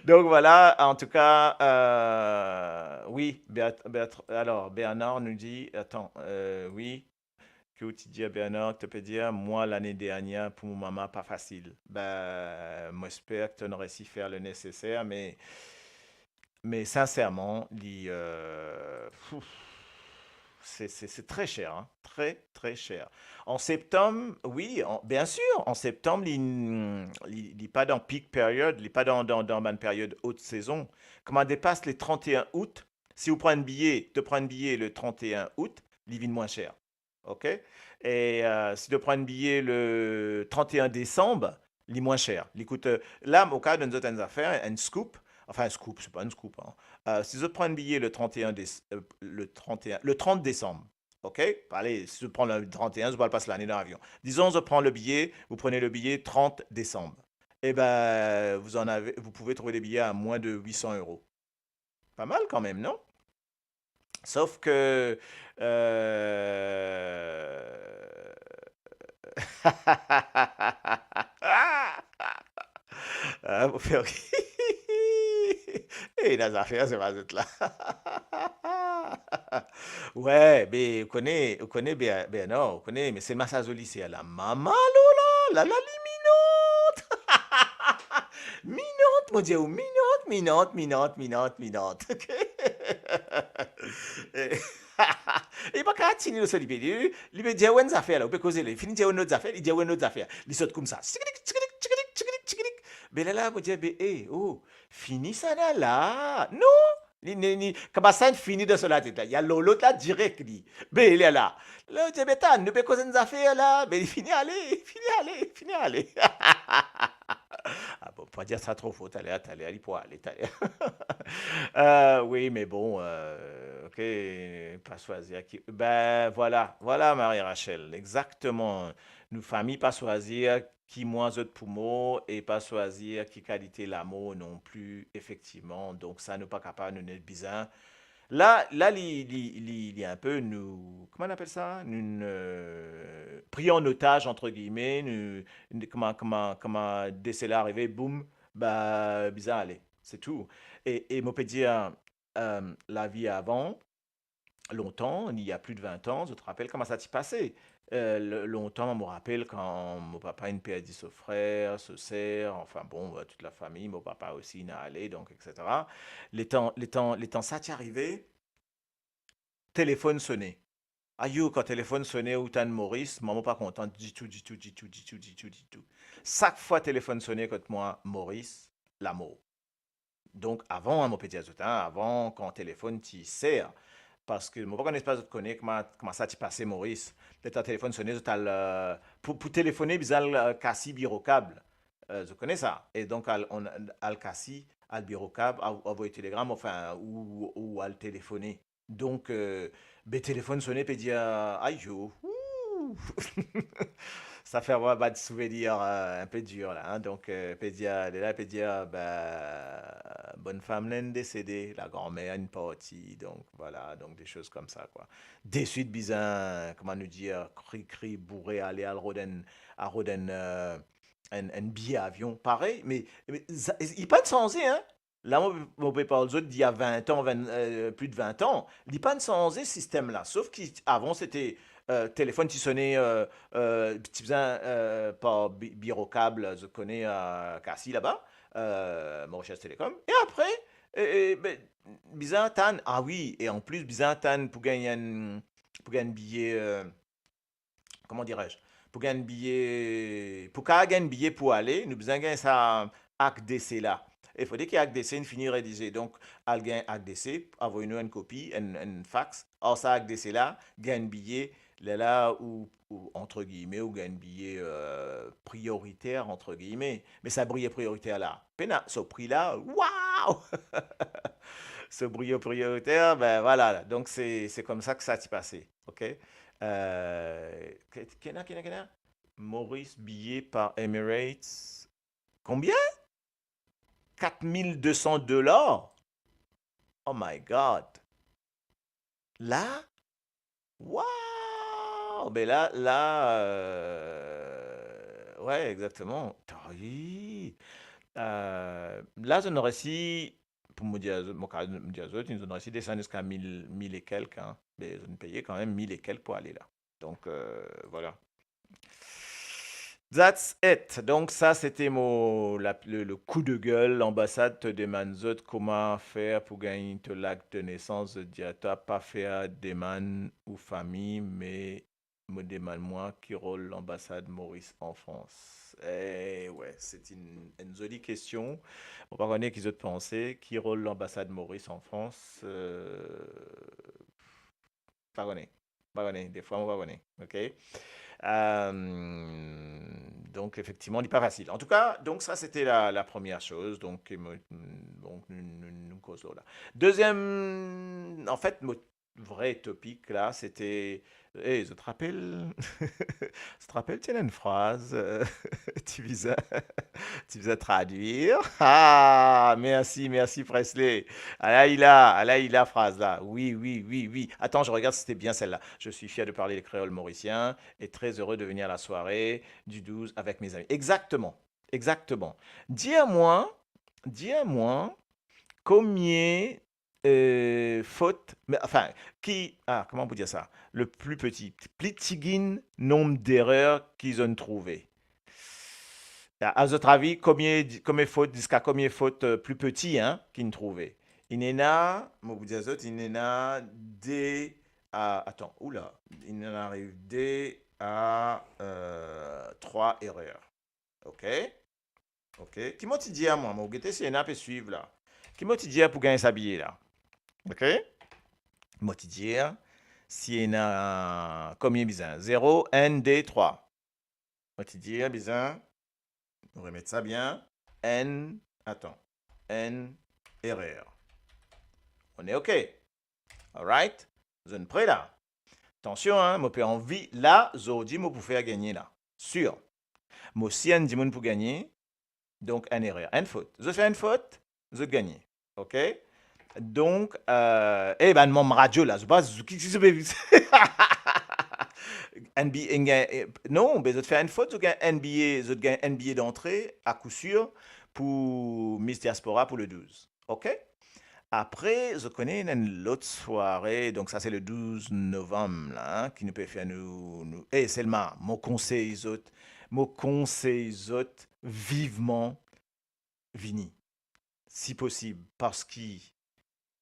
Donc voilà, en tout cas, euh, oui, Béat-, Béat-, alors Bernard nous dit, attends, euh, oui, ki ou ti dir Bernard, to pe dir, mwa lane dernier pou mo mama pa fasil. Ben, mo esper ki to inn resi fer le neseser, me, me sinserman, li, euh, pouf, se, se, se tre ser, hein, tre, tre ser. An septanm, wi, an, bien sir, an septanm, li, li, li pa dan peak period, li pa dan, dan, dan bann period ot sezon. Kan ou depas le trente et un août, si ou pran enn biye, to pran enn biye le trente et un août, li vinn mwin ser. Ok? E, euh, si to pran enn biye le trente et un desanm, li mwin ser. Li kout, euh, la, mo kav donn zot enn zafer, enn scoop. Enfin, enn scoop, se pa enn scoop, hein. Euh, si zot pran enn biye le trente et un déc-, euh, le trente et un, le trente desanm, ok? Ale, si zot pran le trente et un, zot pou al pas lane dan lavion. Disons, zot pran le billet, vous prenez le billet trente décembre. Eh ben, vous en avez, vous pouvez trouver des billets à moins de huit cents euros. Pas mal quand même, non? Sauf que, euh, ah, pou fer rir. E ena zafer, se pa zot la. Wi, be, ou kone, ou kone Ber-, Bernard, ou kone, me selman sa zoli ser la. Mama, lola, lala, li minot. Minot, mo dir ou, minot, minot, minot, minot, minot. Ok? E, e pa kapav tini lor so lipie, li, li pe dir ou enn zafer la, ou pe koze li, fini dir ou enn lot zafer, li dir ou enn lot zafer. Li sot koumsa. Tikilik, tikilik, tikilik, tikilik, tikilik. Be lerla, mo dir, be, e, oh, fini sa la la. Non, li, li, li, kouma sa inn fini dan so latet la, li al lor lot la direk li. Be, li la. La, li dir, be, tann, nou pe koz enn zafer la. Be, li fini ale, fini ale, fini ale. Ah bon, pa dir sa tro for, taler, taler, li pou ale, taler. Euh, wi, me bon, euh, ok, pa swazir ki, ben, vwala, vwala, Marie Rachel, exakteman. Nou fami pa swazir ki mwa zot pou mor e pa swazir ki kalite lamor non pli, efektivman. Donk sa, nou pa kapav, nou net bizin. La, la, li, li, li, li enpe nou, kouma nou apel sa? Nou, euh, pri an otaz, antre gilme, nou, nou, kouma, kouma, kouma dese la arive, boum, ba, bizin ale, se tou. E, e mo pe dir, euh, lavi avan, lontan, il y a plus de vingt ans, zot rapel kouma sa ti pase. Euh, le-, lontan, mo rapel kan mo papa inn perdi so frer, so ser, enfin bon, euh, tout lafami, mo papa osi inn ale, donk, et cetera. Letan, letan, letan sa ti arive, telefonn sone. Ayo, kan telefonn sone, ou tann Moris, mama pa kontan ditou, ditou, ditou, ditou, ditou, ditou. Sak fwa telefonn sone kot mwa, Moris, lamor. Donk, avan, mo pe dir zot, hein, avan, kan telefonn ti ser, parski mo pa kone, pa zot kone kouma, kouma sa ti pase Moris. Letan telefonn sone, zot al, euh, pou, pou telefone, bizin al, euh, kasi biro kab. Euh, zot kone sa. E donk, al, on, al kasi, al biro kab, al, avoy telegram, enfin, ou, ou al telefone. Donk, euh, be telefonn sone, pe dir, ayo, ou. Sa fer mwa bann souvenir, euh, inpe dir la, hein. Donk, euh, pe dir, lerla pe dir, ba, bann fam la inn desede, lagranmer inn parti, donk, vwala, donk, de soz koumsa, kwa. Deswit bizin, kouma nou dir, kri, kri, boure, ale, al rod enn, al rod enn, euh, enn, enn biye avion, parey, me, me sa, li pa'nn sanze, hein. La, mo, mo pe parl zot, il y a vingt ans, vingt, euh, plus de vingt ans, li pa'nn sanze sistem la. Sof ki avan, sete, euh, telefonn ti sone, euh, euh, ti bizin, euh, par bi-, biro kab, zot kone, euh, kasi laba, euh, Mauritius Telecom. E apre, e, e, be, bizin tann, ah wi, e an plis, bizin tann pou gagn enn, pou gagn biye, euh, comment dirais-je, pou gagn biye, pou kapav gagn biye pou ale, nou bizin gagn sa ak dese la. E fode ki ak dese inn fini redize. Donk, al gagn ak dese, avoy nou enn kopi, enn, enn fax. Ar sa ak dese la, gagn biye, lerla ou, ou, antre gilme, ou gagn biye, euh, prioriter, antre gilme. Me sa biye prioriter la, pena, so pri la, waw! So biye prioriter, ben, vwala. Donk, se, se koumsa ki sa ti pase. Ok? Euh, ke-, kena, kena, kena? Maurice, billet par Emirates. Combien? Quatre mille deux cents dollars? Oh my God. La? Waw! Ben la, la, euh, ouais, exactement. Tari. Euh, la, zot inn resi, pou mo dir zot, mo kapav dir zot, zot inn resi desann ziska mil, mil e kelk, hein. Me zot inn peye kanmem mil e kelk pou ale la. Donk, euh, voilà. That's it. Donk, sa, sete mo, la, le, le coup de gueule. Lanbasad to demann zot kouma fer pou gagn to lakt de nesans. Zot dir twa pa fer demann ou fami, me mo demann mwa ki rol lanbasad Moris an Frans. Eh, ouais, se enn, enn zoli kestion. Mo pa kone ki zot panse, ki rol lanbasad Moris an Frans, euh, pa kone. Pa kone, defwa mo pa kone, ok? Euh, donk, efektivman, li pa fasil. Antouka, donk, sa, sete la, la première chose. Donk, mo, donk, nou, nou, nou koz lor la. Deziem, anfet, mo vre topik la, sete, eh, zot rapel, zot rapel, ti ena enn fraz, euh, ti bizin, ti bizin tradwir. Ah, mersi, mersi Presley. Ala li la, ala li la fraz la. Oui, oui, oui, oui. Attends, je regarde si c'était bien celle-là. Je suis fier de parler le créole mauricien et très heureux de venir à la soirée du douze avec mes amis. Exactement, exactement. Dir mwa, dir mwa, komie, euh, fot, me, anfin, ki, ah, kouma pou dir sa? Le pli peti, pli tiginn nonb derer ki zot inn trouve. A, a zot avi, komie, komie fot, ziska komie fot, euh, pli peti, hein, ki inn trouve? Inn ena, mo pou dir zot, inn ena de a, attends, oula, inn ena ariv de a, euh, trwa erer. Ok? Ok? Ki mo ti dir mwa, mo gete si ena pe swiv la. Ki mo ti dir pou gagn sa biye la? Ok? Mo ti dir, si ena, komie bizin? Zero, enn, de, trwa. Mo ti dir bizin, nou remet sa bien, enn, attends, enn erer. On est ok? Alright? Zot inn pre la? Atansion, hein, mo pe anvi la, zordi mo pou fer gagne la. Sir. Mo sir enn dimoun pou gagne, donk enn erer, enn fot. Zot fer enn fot, zot gagne. Ok? Donk, euh, eh, bann manm radio la, zot pa, zot ki, ki, zot pe N B A, eh, non, be zot fer enn fot, zot gagn N B A, zot gagn N B A d'antre, a kou sir, pou Miss Diaspora pou le douz. Ok? Apre, zot kone, ena enn lot sware, donk sa se le douz novam la, hein, ki nou pe fer nou, nou, eh, selman, mo konsey zot, mo konsey zot vivman vini, si posib, parski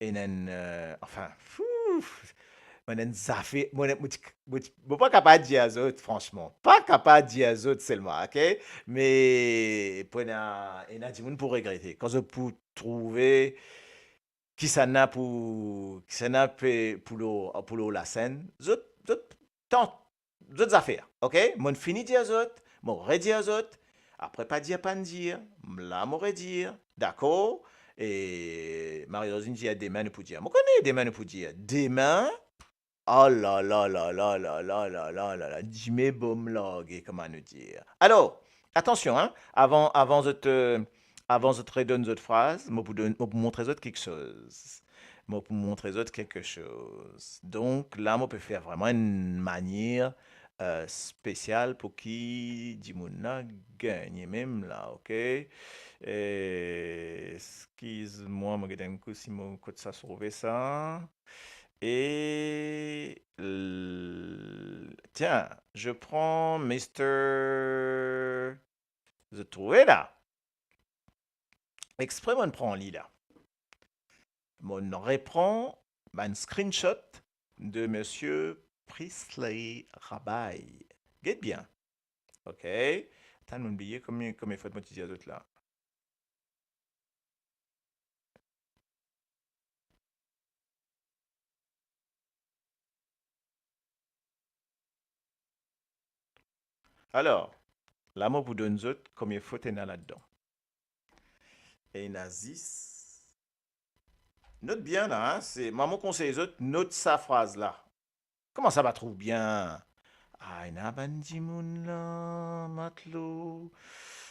ena enn, euh, anfin, fouf, mo ena enn zafer, mo ena, mo ti, mo ti, mo pa kapav dir zot, fransman, pa kapav dir zot selman, ok? Me pou ena, ena dimoun pou regrete. Kan zot pou trouve kisannla pou, kisannla pe pou lor, pou lor lasenn, zot, zot tant, zot zafer, ok? Mo'nn fini dir zot, mo redir zot, apre pa dir pa'nn dir, la mo redir, dakor? E Marie-Rosine dir demin nou pou dir. Mo kone demin nou pou dir. Demin, oh la la la, dime bom large, kouma nou dir. Alor, atansion, hein, avan, avan zot, euh, avan zot redonn zot fraz, mo pou donn, mo pou montre zot kiksoz. Mo pou montre zot kiksoz. Donk, la, mo pe fer vreman enn manier, euh, spesial pou ki dimoun la gagne mem la, ok? E, eskiz mwa, mo get enn kou si mo kot sa trouve sa. E l-, tiens, je prends Mister, zot trouve la? Expre mo'nn pran li la. Mo'nn repran bann screenshot de Monsieur Prisley Rabaye. Get bien. Ok. Atann, mo'nn bliye komie, komie fot mo ti dir zot la. Alor, la mo pou donn zot komie fot ena ladan. Ena zis, not bien la, hein, se, mwa mo konsey zot, not sa fraz la. Kouma sa pa trouv bien? Ah, ena bann dimoun la, matlo.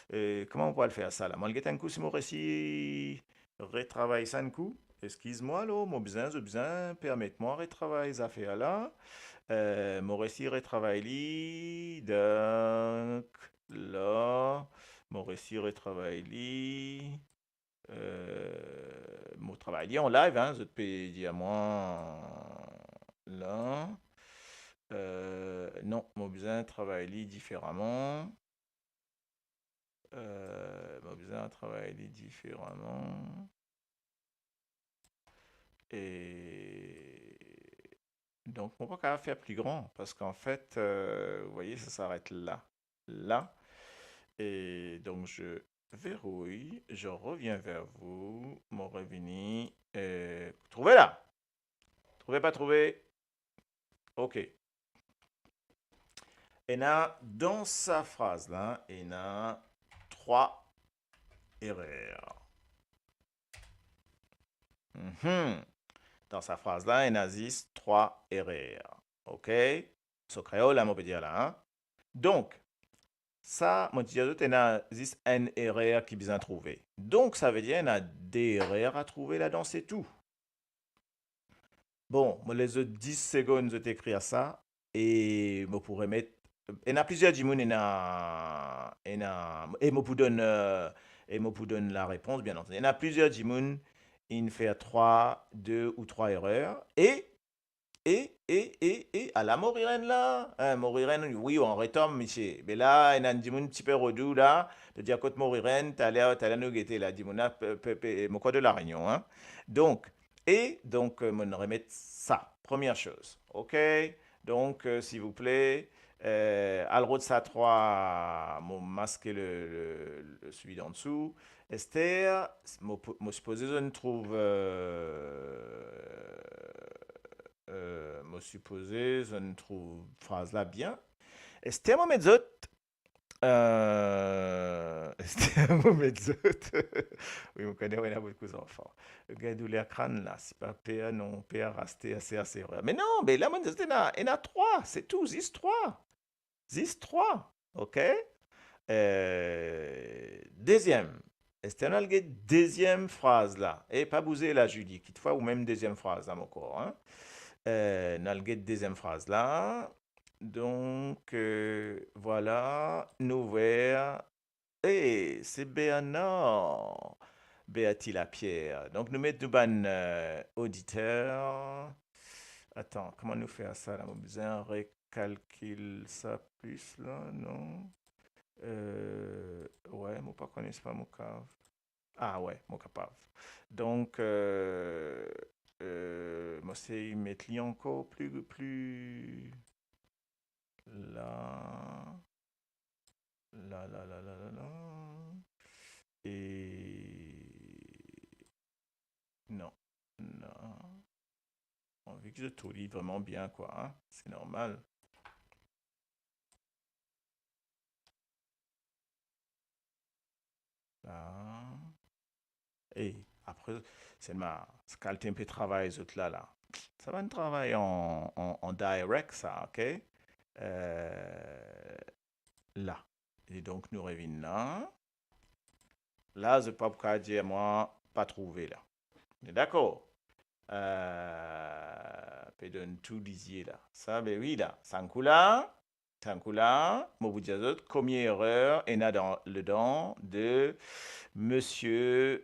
Eh, kouma mo pou al fer sa la? Mo al get enn kou si mo resi retravay sa enn kou. Eskiz mwa, alor, mo bizin, zot bizin permet mwa retravay zafer la. Eh, mo resi retravay li, donk, la, mo mo resi retravay li. Euh, mo travay li an live, hein, zot pe dir mwa la. Euh, non, mo bizin travay li diferaman. Euh, mo bizin travay li diferaman. E donk, mo pa kapav fer pli gran, parski an fet, euh, vous voyez, ça s'arrête là. Là. Et donc, je verrouille, je reviens vers vous, mo revini, euh, trouve la? Trouve, pa trouve? Ok. Ena, dan sa fraz la, ena trwa erer. Mhm. Dan sa fraz la, ena zis trwa erer. Ok? So kreol la, mo pe dir la, hein? Donk, sa, mo ti dir zot, ena zis enn erer ki bizin trouve. Donk, savedir ena de erer a trouve ladan, se tou. Bon, mo les zot dis segonn, zot ekrir sa, e mo pou remet, ena plizier dimoun, ena, ena, e mo pou donn, euh, e mo pou donn larepons, bien antandi. Ena plizier dimoun, inn fer trwa, de ou trwa erer, e, e, e, e, e, ala Morirenn la, hein, Morirenn, wi, ou an retar, misie. Me la, ena enn dimoun tipe rodou la, pe dir kot Morirenn, taler, taler nou gete la, dimoun la, pe, pe, pe, mo krwar de La Réunion, hein. Donk, E donk, euh, mo remet sa, première chose, ok? Donk, euh, silvouple, euh, al rod sa trwa, mo maske le, le, le, seli d'ansou. Ester, mo, mo sipoze zot trouv, euh, euh, mo sipoze zot trouv fraz la bien. Ester, mo met zot Euh, mo met zot. Wi, mo kone, wi, ena boukou zanfan. Gagn douler krann la, se pa per non, per aste ase, ase vre. Me non, me la, mo dir zot, ena, ena trwa, se tou, zis trwa. Zis trwa, ok? Euh, deziem. Ester, nou al get deziem fraz la. E pa bouze la, Julie, kitfwa ou mem deziem fraz la, mo krwar, hein? Euh, nou al get deziem fraz la. Donk, euh, vwala, nou ver. Eh, se Bernard, Berthy Lapierre. Donk, nou met nou bann, euh, oditer. Atann, kouma nou fer sa la? Mo bizin rekalkil sa plis la, non? Euh, wi, mo pa kone, se pa mo kav. Ah wi, mo kapav. Donk, euh, euh, mo sey met li ankor pli, pli la. La, la, la, la, la, la. E non, non. Anvi ki zot trouv li vreman bien, kwa, hein? Se normal. La. E apre, selman, sa kalite inpe travay zot la, la. Sa bann travay an, an, an direct, sa, ok? Euh, la. E donk, nou revinn la. La, zot pa pou kapav dir mwa pa trouve la. Nou dakor? Euh, pe donn tou lizie la. Sa, be wi, la. Sa enn kou la. Tankou la, mo pou dir zot komie erer ena dan, ladan de Misie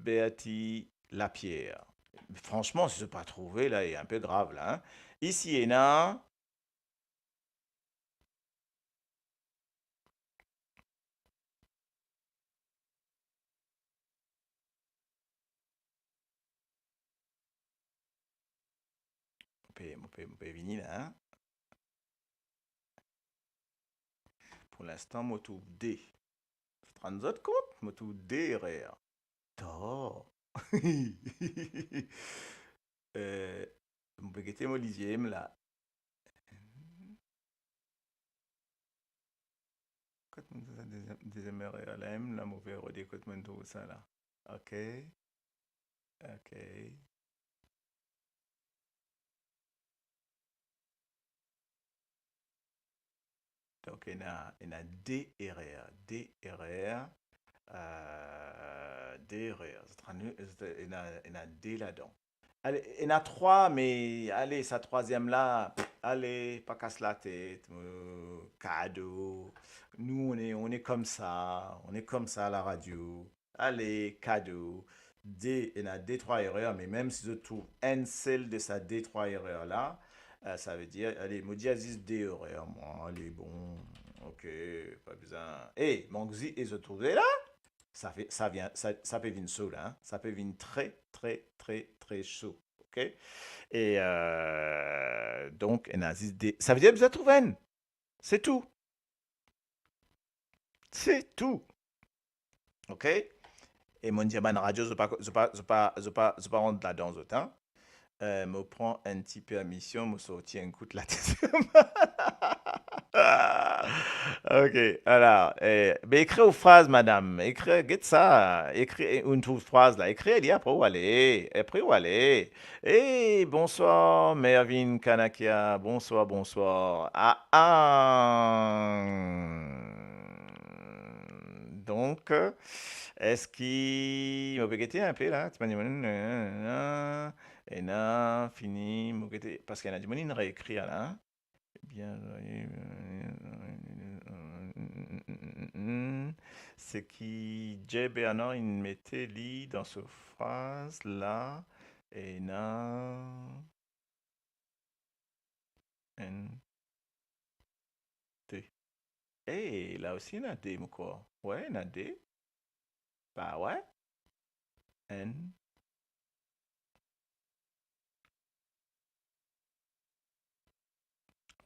Berthy Lapierre. Fransman, si zot pa trouve la, li inpe grav la, hein. Isi ena, Mo pe, mo pe, mo pe vini la, hein. Pou linstan, mo trouv de. Zot rann zot kont, mo trouv de erer. Tor. Eh, mo pe gete mo liziem la. Kot mo trouv sa deziem, deziem erer la, mem la mo pe rode kot mo trouv sa la. Ok. Ok. Donk, ena, ena de erer, de erer, euh, de erer. Zot rann, zot, ena, ena de ladan. Ale, ena trwa, me ale, sa trwaziem la, ale, pa kas latet, mo kado, Nous, on est, on est comme ça, on est comme ça à la radio. Allez, kado. De, ena de trwa erer, me mem si zot trouv enn sel de sa de trwa erer la, eh, savedir, ale, mo dir zis de erer, mwa, ale, bon, ok, pa bizin. E, mank zis, e zot trouve la? Sa fe, sa vien, sa, sa pe vinn so la, hein? Sa pe vinn tre, tre, tre, tre so, ok? E, eh, donk, ena zis de, savedir bizin trouv enn. Se tou. Se tou. Ok? E mo dir bann radio, zot pa, zot pa, zot pa, zot pa, zot pa rant ladan zot, hein? Eh, mo pran enn ti permision, mo sorti enn kout latet. Ok, alor, eh, be ekrir ou fraz, madam. Ekrir, get sa. Ekrir, eh, ou trouv fraz la. Ekrir li, apre ou ale. Apre ou ale. Hey, bonswar, Mervin Kanakia. Bonswar, bonswar. Ah, ah. Donk, eski, mo pe gete inpe la, ti bann dimoun, ena, fini, mo gete, parski ena dimoun inn reekrir la. Bien, seki Jay Bernard inn mete li dan so fraz la, ena enn, de. Eh, la osi ena de, mo krwar. Wi, ena de. Ba wi. Enn.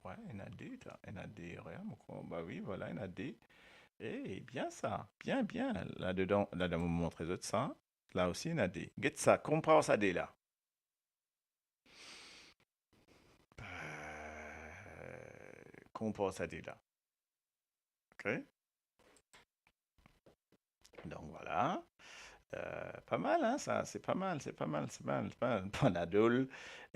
Wi, ena de, ta, ena de erer, mo krwar. Ba wi, vwala, ena de. Eh, bien sa. Bien, bien. Ladedan, ladan mo montre zot sa. La osi, ena de. Get sa, konpar sa de la. Eh, konpar sa de la. Ok? Donk, vwala. Eh, pa mal, hein, sa, se pa mal, se pa mal, se pa mal, se pa mal. Panadol.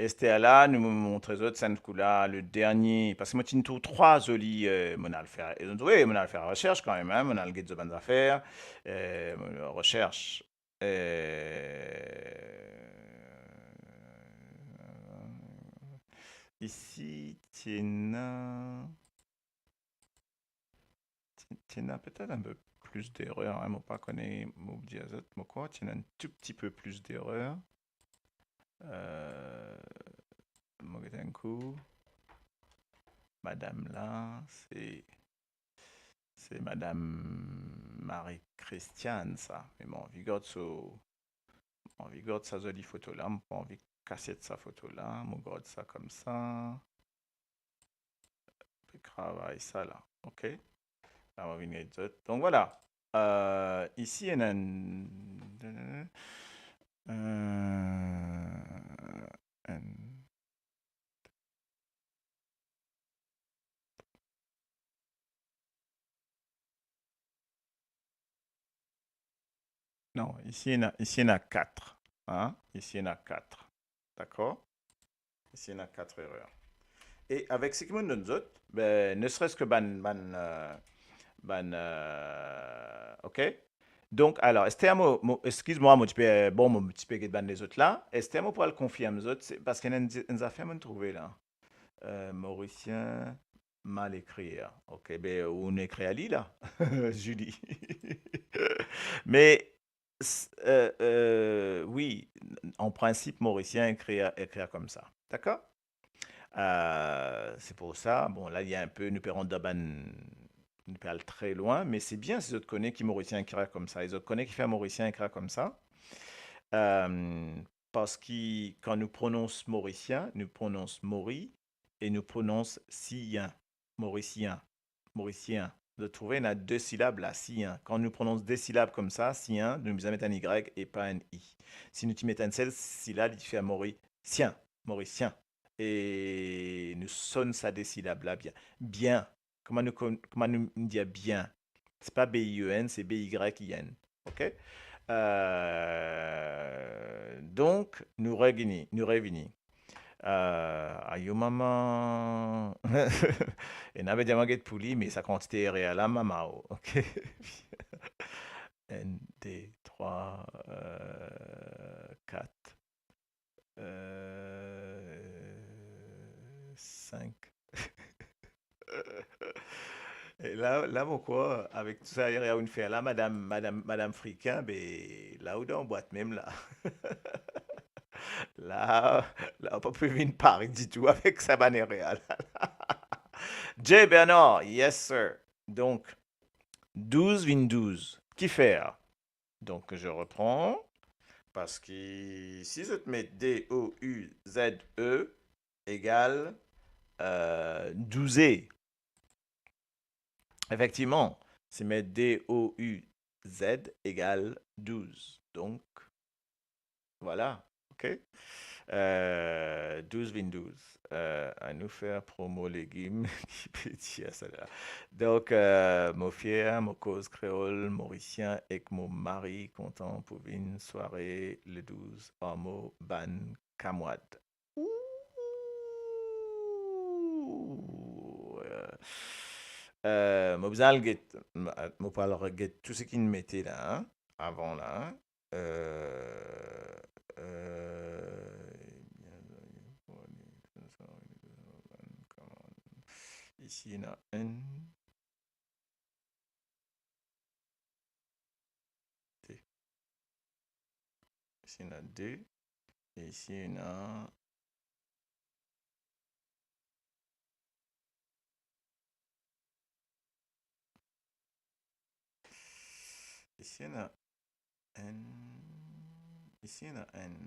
Ester la, nou mo montre zot, sa kou la, le dernie, parski mo ti trouv trwa zoli, eh, mo al fer, e zot, wi, mo al fer resers kanmem, hein, mo al get zot bann zafer, eh, resers. Eh, isi, ti ena, ti, ti ena petet enn pe plis derer, hein, mo pa kone, mo dir zot, mo krwar ti ena enn tou pti pe plis derer. Eh, mo get enn kou. Madam la, se Se madam Marie-Christiane, sa. Me mo anvi gard so, mo anvi gard sa zoli foto la, mo pa anvi kasiet sa foto la, mo gard sa koumsa. Pe travay sa la, ok? La, mo vinn get zot. Donk, vwala. Eh, isi, ena enn, eh, enn Non, isi ena, isi ena kat, hein? Isi ena kat. Dakor? Isi ena kat erer. E avek seki mo donn zot, be, ne serait-ce que bann, bann, eh, bann, eh, ok? Donk, alor, ester mo, mo, eskiz mwa, mo ti pe, bon, mo ti pe get bann lezot la. Ester mo pou al konfirm zot, se parski ena enn, enn zafer mo trouve la. Eh, Morisien mal ekrir. Ok, be, ou ekrir li la, Julie. Me, s-, eh, eh, wi, an prinsip, Morisien ekrir, ekrir koumsa. Dakor? Eh, se pou sa, bon, la, li enn pe, nou pe rant dan bann, nou pe al tre lwin, me se bien si zot kone ki Morisien ekrir koumsa, e zot kone kifer Morisien ekrir koumsa. Eh, parski kan nou pronons Morisien, nou pronons Mori e nou pronons Sien, Morisien, Morisien. Zot trouve, ena de silab la, Sien. Kan nou pronons de silab koumsa, Sien, nou bizin met enn Y e pa enn I. Si nou ti met enn sel silab, li ti fer Mori, Sien, Morisien. E nou sonn sa de silab la bien. Bien. Kouma nou kon-, kouma nou, nou dir bien? Se pa B I E N, se B Y I N. Ok? Eh, donk, nou revini, nou revini. Eh, ayo mama. Ena pe dir mwa get pou li, me sa kantite erer la, mama, oh. Ok? Enn, de, trwa, eh, kat. Eh, sink. E La, la, mo krwar, avek tou sa errer ou'nn fer la, madam, madam, madam Frikin, be, la ou dan bwat mem la. La, la, ou pa pe vinn Pari ditou avek sa bann errer la. Jay Bernard, yes sir. Donk, douz vinn douz. Kifer? Donc, je reprends, parski si zot met D O U Z E égal, euh, douze. Efektivman, si met D O U Z égal douz. Donc, voilà, ok? Euh, douz vinn douz. Euh, anou fer promo legim ki pe dir sa la. Donk, euh, mo fier, mo koz kreol, morisien ek mo mari kontan pou vinn sware le douz ar mo bann kamwad. Ooh, euh, euh, mo bizin al get, mo, mo pou al reget tou seki inn mete la, hein, avan la, hein. Euh, euh, isi ena enn, de. Isi ena de. E isi ena Isi ena enn. Isi ena enn.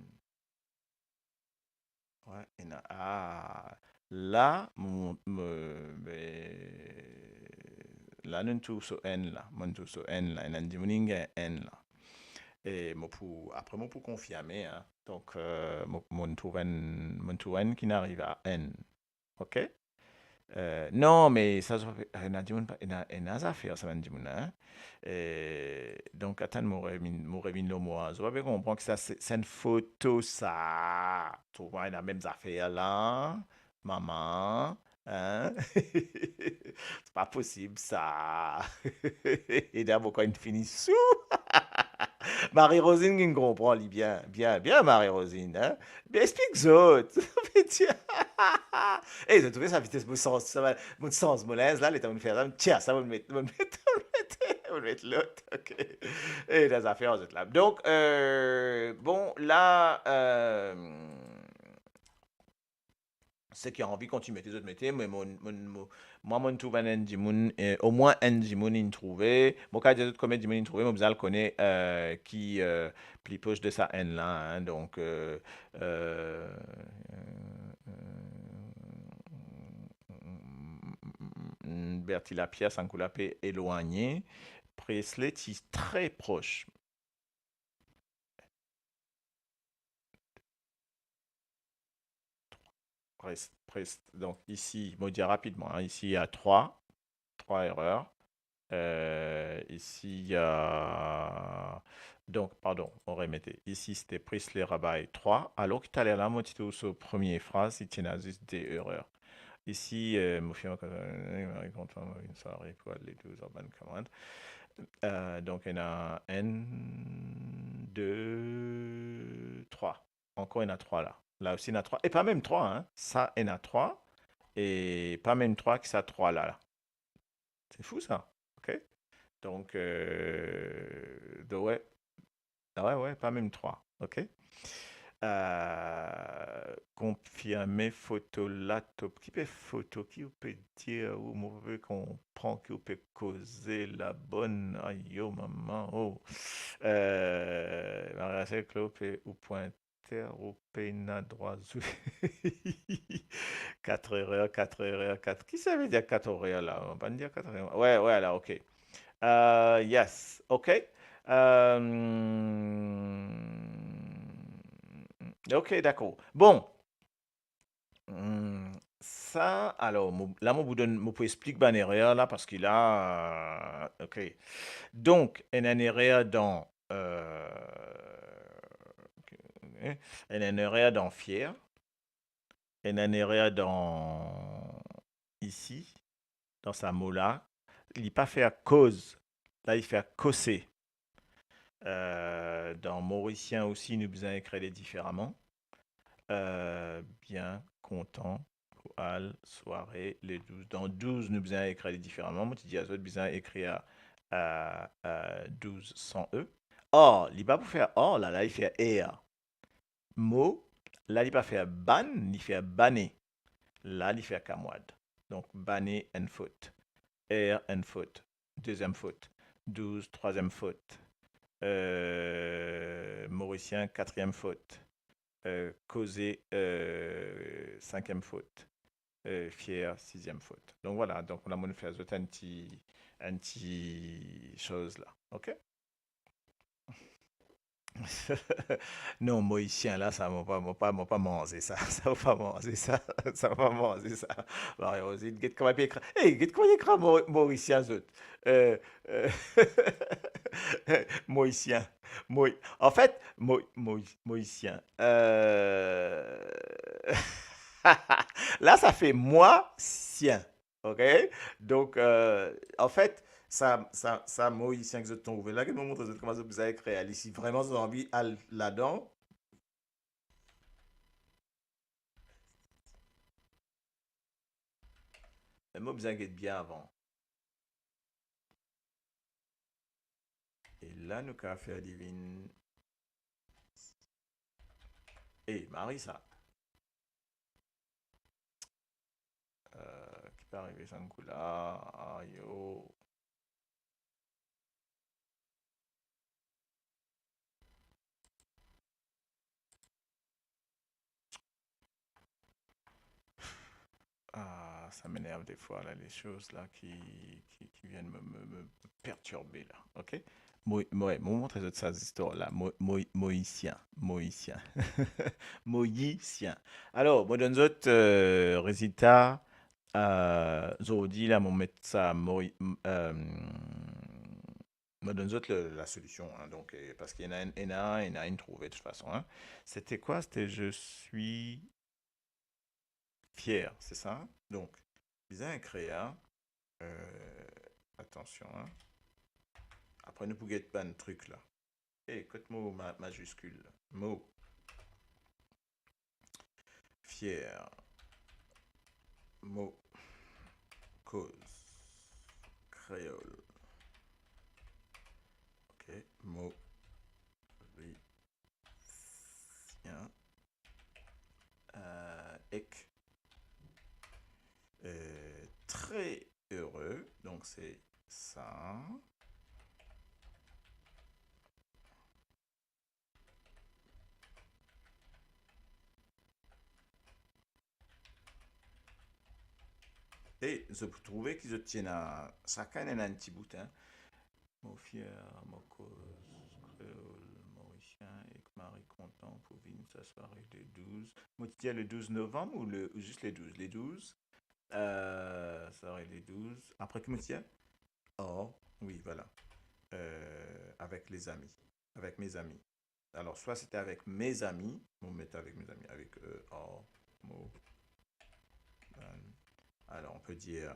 Wi, ena, ah, la, mo, mo, be, la nou trouv so enn la. Mo trouv so enn la. Ena dimoun inn gagn enn la. E mo pou, apre mo pou konfirme, hein. Donk, euh, mo, mo trouv enn, mo trouv enn ki'nn ariv a enn. Ok? Euh, non, me sa, zot pa pe, ena dimoun pa, ena, ena zafer sa bann dimoun la, hein? E, donk, atann, mo revinn, mo revinn lor mwa. Zot pa pe konpran ki sa, se, se enn foto sa. Trouv mwa, ena mem zafer la. Mama, hein? Se pa posib sa. E dabor kan inn fini sou. Marie Rosine ki'nn konpran li bien, bien, bien, Marie Rosine, hein? Be, explik zot. Sa ve dir, e, zot trouve sa vites mo sanz, sa va, mo sanz mo linz la, letan mo fer sa, tir sa, mo met, mo met, mo met, mo met lot, ok. E dan zafer zot la. Donk, euh, bon, la, euh, seki anvi kontign mete, zot mete, me mo, mo, mo, mwa, mo trouv enn dimoun, eh, omwin enn dimoun inn trouve. Mo kapav dir zot konbien dimoun inn trouve, mo bizin al kone, euh, ki, euh, pli pros de sa enn la, hein. Donk, euh, euh, Bertilla Pierre, sa kouleur pe elwagne. Presley ti tre pros. Pres, pres, donk isi, mo dir rapidman, hein, isi, ena trwa, trwa erer. Euh, isi, ena, donk, pardon, mo remete. Isi, sete Presley Rabaye trwa, alor ki taler la, mo ti trouv so premie fraz, li ti ena zis de erer. Isi, euh, mo finn, euh, kontan, mo finn sware pou al le douz ar bann kamwad. Euh, donk, ena enn, de, trwa. Ankor ena trwa la. La osi ena trwa. E pa mem trwa, hein. Sa ena trwa. E pa mem trwa ki sa trwa la, la. Se fou sa. Ok? Donk, euh, donk, wi. Ah wi, wi, pa mem trwa. Ok? Euh, konfirme foto la, top. Ki pe foto, ki ou pe dir, ou mo pe konpran ki ou pe koze la, bann, ayo mama, oh. Euh, Maria Seklo pe ou pwint ter ou pena drwa zwe. Kat erer, kat erer, kat. Ki sa ve dir kat erer la? Mo pa'nn dir kat erer. Wi, wi, la, ok. Euh, yes, ok. Euh, ok, dakor. Bon. Hmm, sa, alor, mo, la, mo pou donn, mo pou explik bann erer la, parski la, euh, ok. Donk, ena enn erer dan, euh, ok, ok. Ena enn erer dan fier, ena enn erer dan isi, dan sa mo la, li pa fer koz, la li fer kose. Euh, dan morisien osi, nou bizin ekrir li diferaman. Euh, bien, kontan pou al sware le douz. Dan douz, nou bizin ekrir li diferaman. Mo ti dir a zot bizin ekrir, euh, euh, douz san E. Or, li pa pou fer or, la, la, li fer er. Mo, la, li pa fer bann, li fer bane. La, li fer kamwad. Donk, bane, enn fot. Er, enn fot. Deziem fot. Douz, trwaziem fot. Euh, Morisien, katriem fot. Euh, koze, euh, sinkiem fot. Euh, fier, siziem fot. Donk, vwala. Donk, la, mo fer zot enn ti, enn ti soz la. Ok? Non, Morisien la, sa, mo pa, mo pa, mo pa manze sa. Sa, mo pa manze sa. Sa, mo pa manze sa. Mario Rosine, get kouma li ekrir. Hey, get kouma li ekrir Mo-, Morisien, zot. Euh, euh, Morisien. Mo-, anfet, Mo-, Mo-, Morisien. Euh, la, sa fer mwa sien. Ok? Donk, euh, anfet, sa, sa, sa Morisien ki zot trouve la, ki mo montre zot kouma zot bizin ekrir li. Si vreman zot anvi al ladan, me mo bizin get bien avan. E la, nou kapav fer li vinn. E, mari sa. Euh, ki pe arive sa kou la? Ayo. Ah, sa m'énerve des fois, là, les choses là qui, qui, qui viennent me, me, me perturber, là, ok? Mo-, mo-, ouais, mo montre zot sa zistwar la. Mo-, mo-, Morisien, Morisien. Morisien. Alor, mo donn zot, euh, rezilta, euh, zordi la, mo met sa, Mori-, m-, euh, mo donn zot le, la solision, hein, donk, euh, parski ena enn, ena, ena enn trouve, de tout fason, hein. C'était quoi? C'était je suis fier, c'est ça? Donk, bizin ekrir, euh, atansion, hein. Apre, nou pou get bann trik la. E, kot mo ma-, maziskil la? Mo. Fier. Mo. Koz. Kreol. Ok. Morisien. Euh, ek. Euh, très heureux. Donc, c'est ça. E zot pou trouve ki zot ti ena, sakenn ena enn ti bout, hein. Mo fier, mo koz, kreol, morisien, ek mari kontan pou vinn sa sware le douz. Mo ti dir le douz novam ou le, ou zis le douz? Le douz. Euh, sware le douz. Apre ki mo ti dir? Oh, oui, voilà. Euh, avec les amis. Avec mes amis. Alors, soit c'était avec mes amis, mo met avec mes amis, avec, euh, or, mo, euh, alors, on peut dire,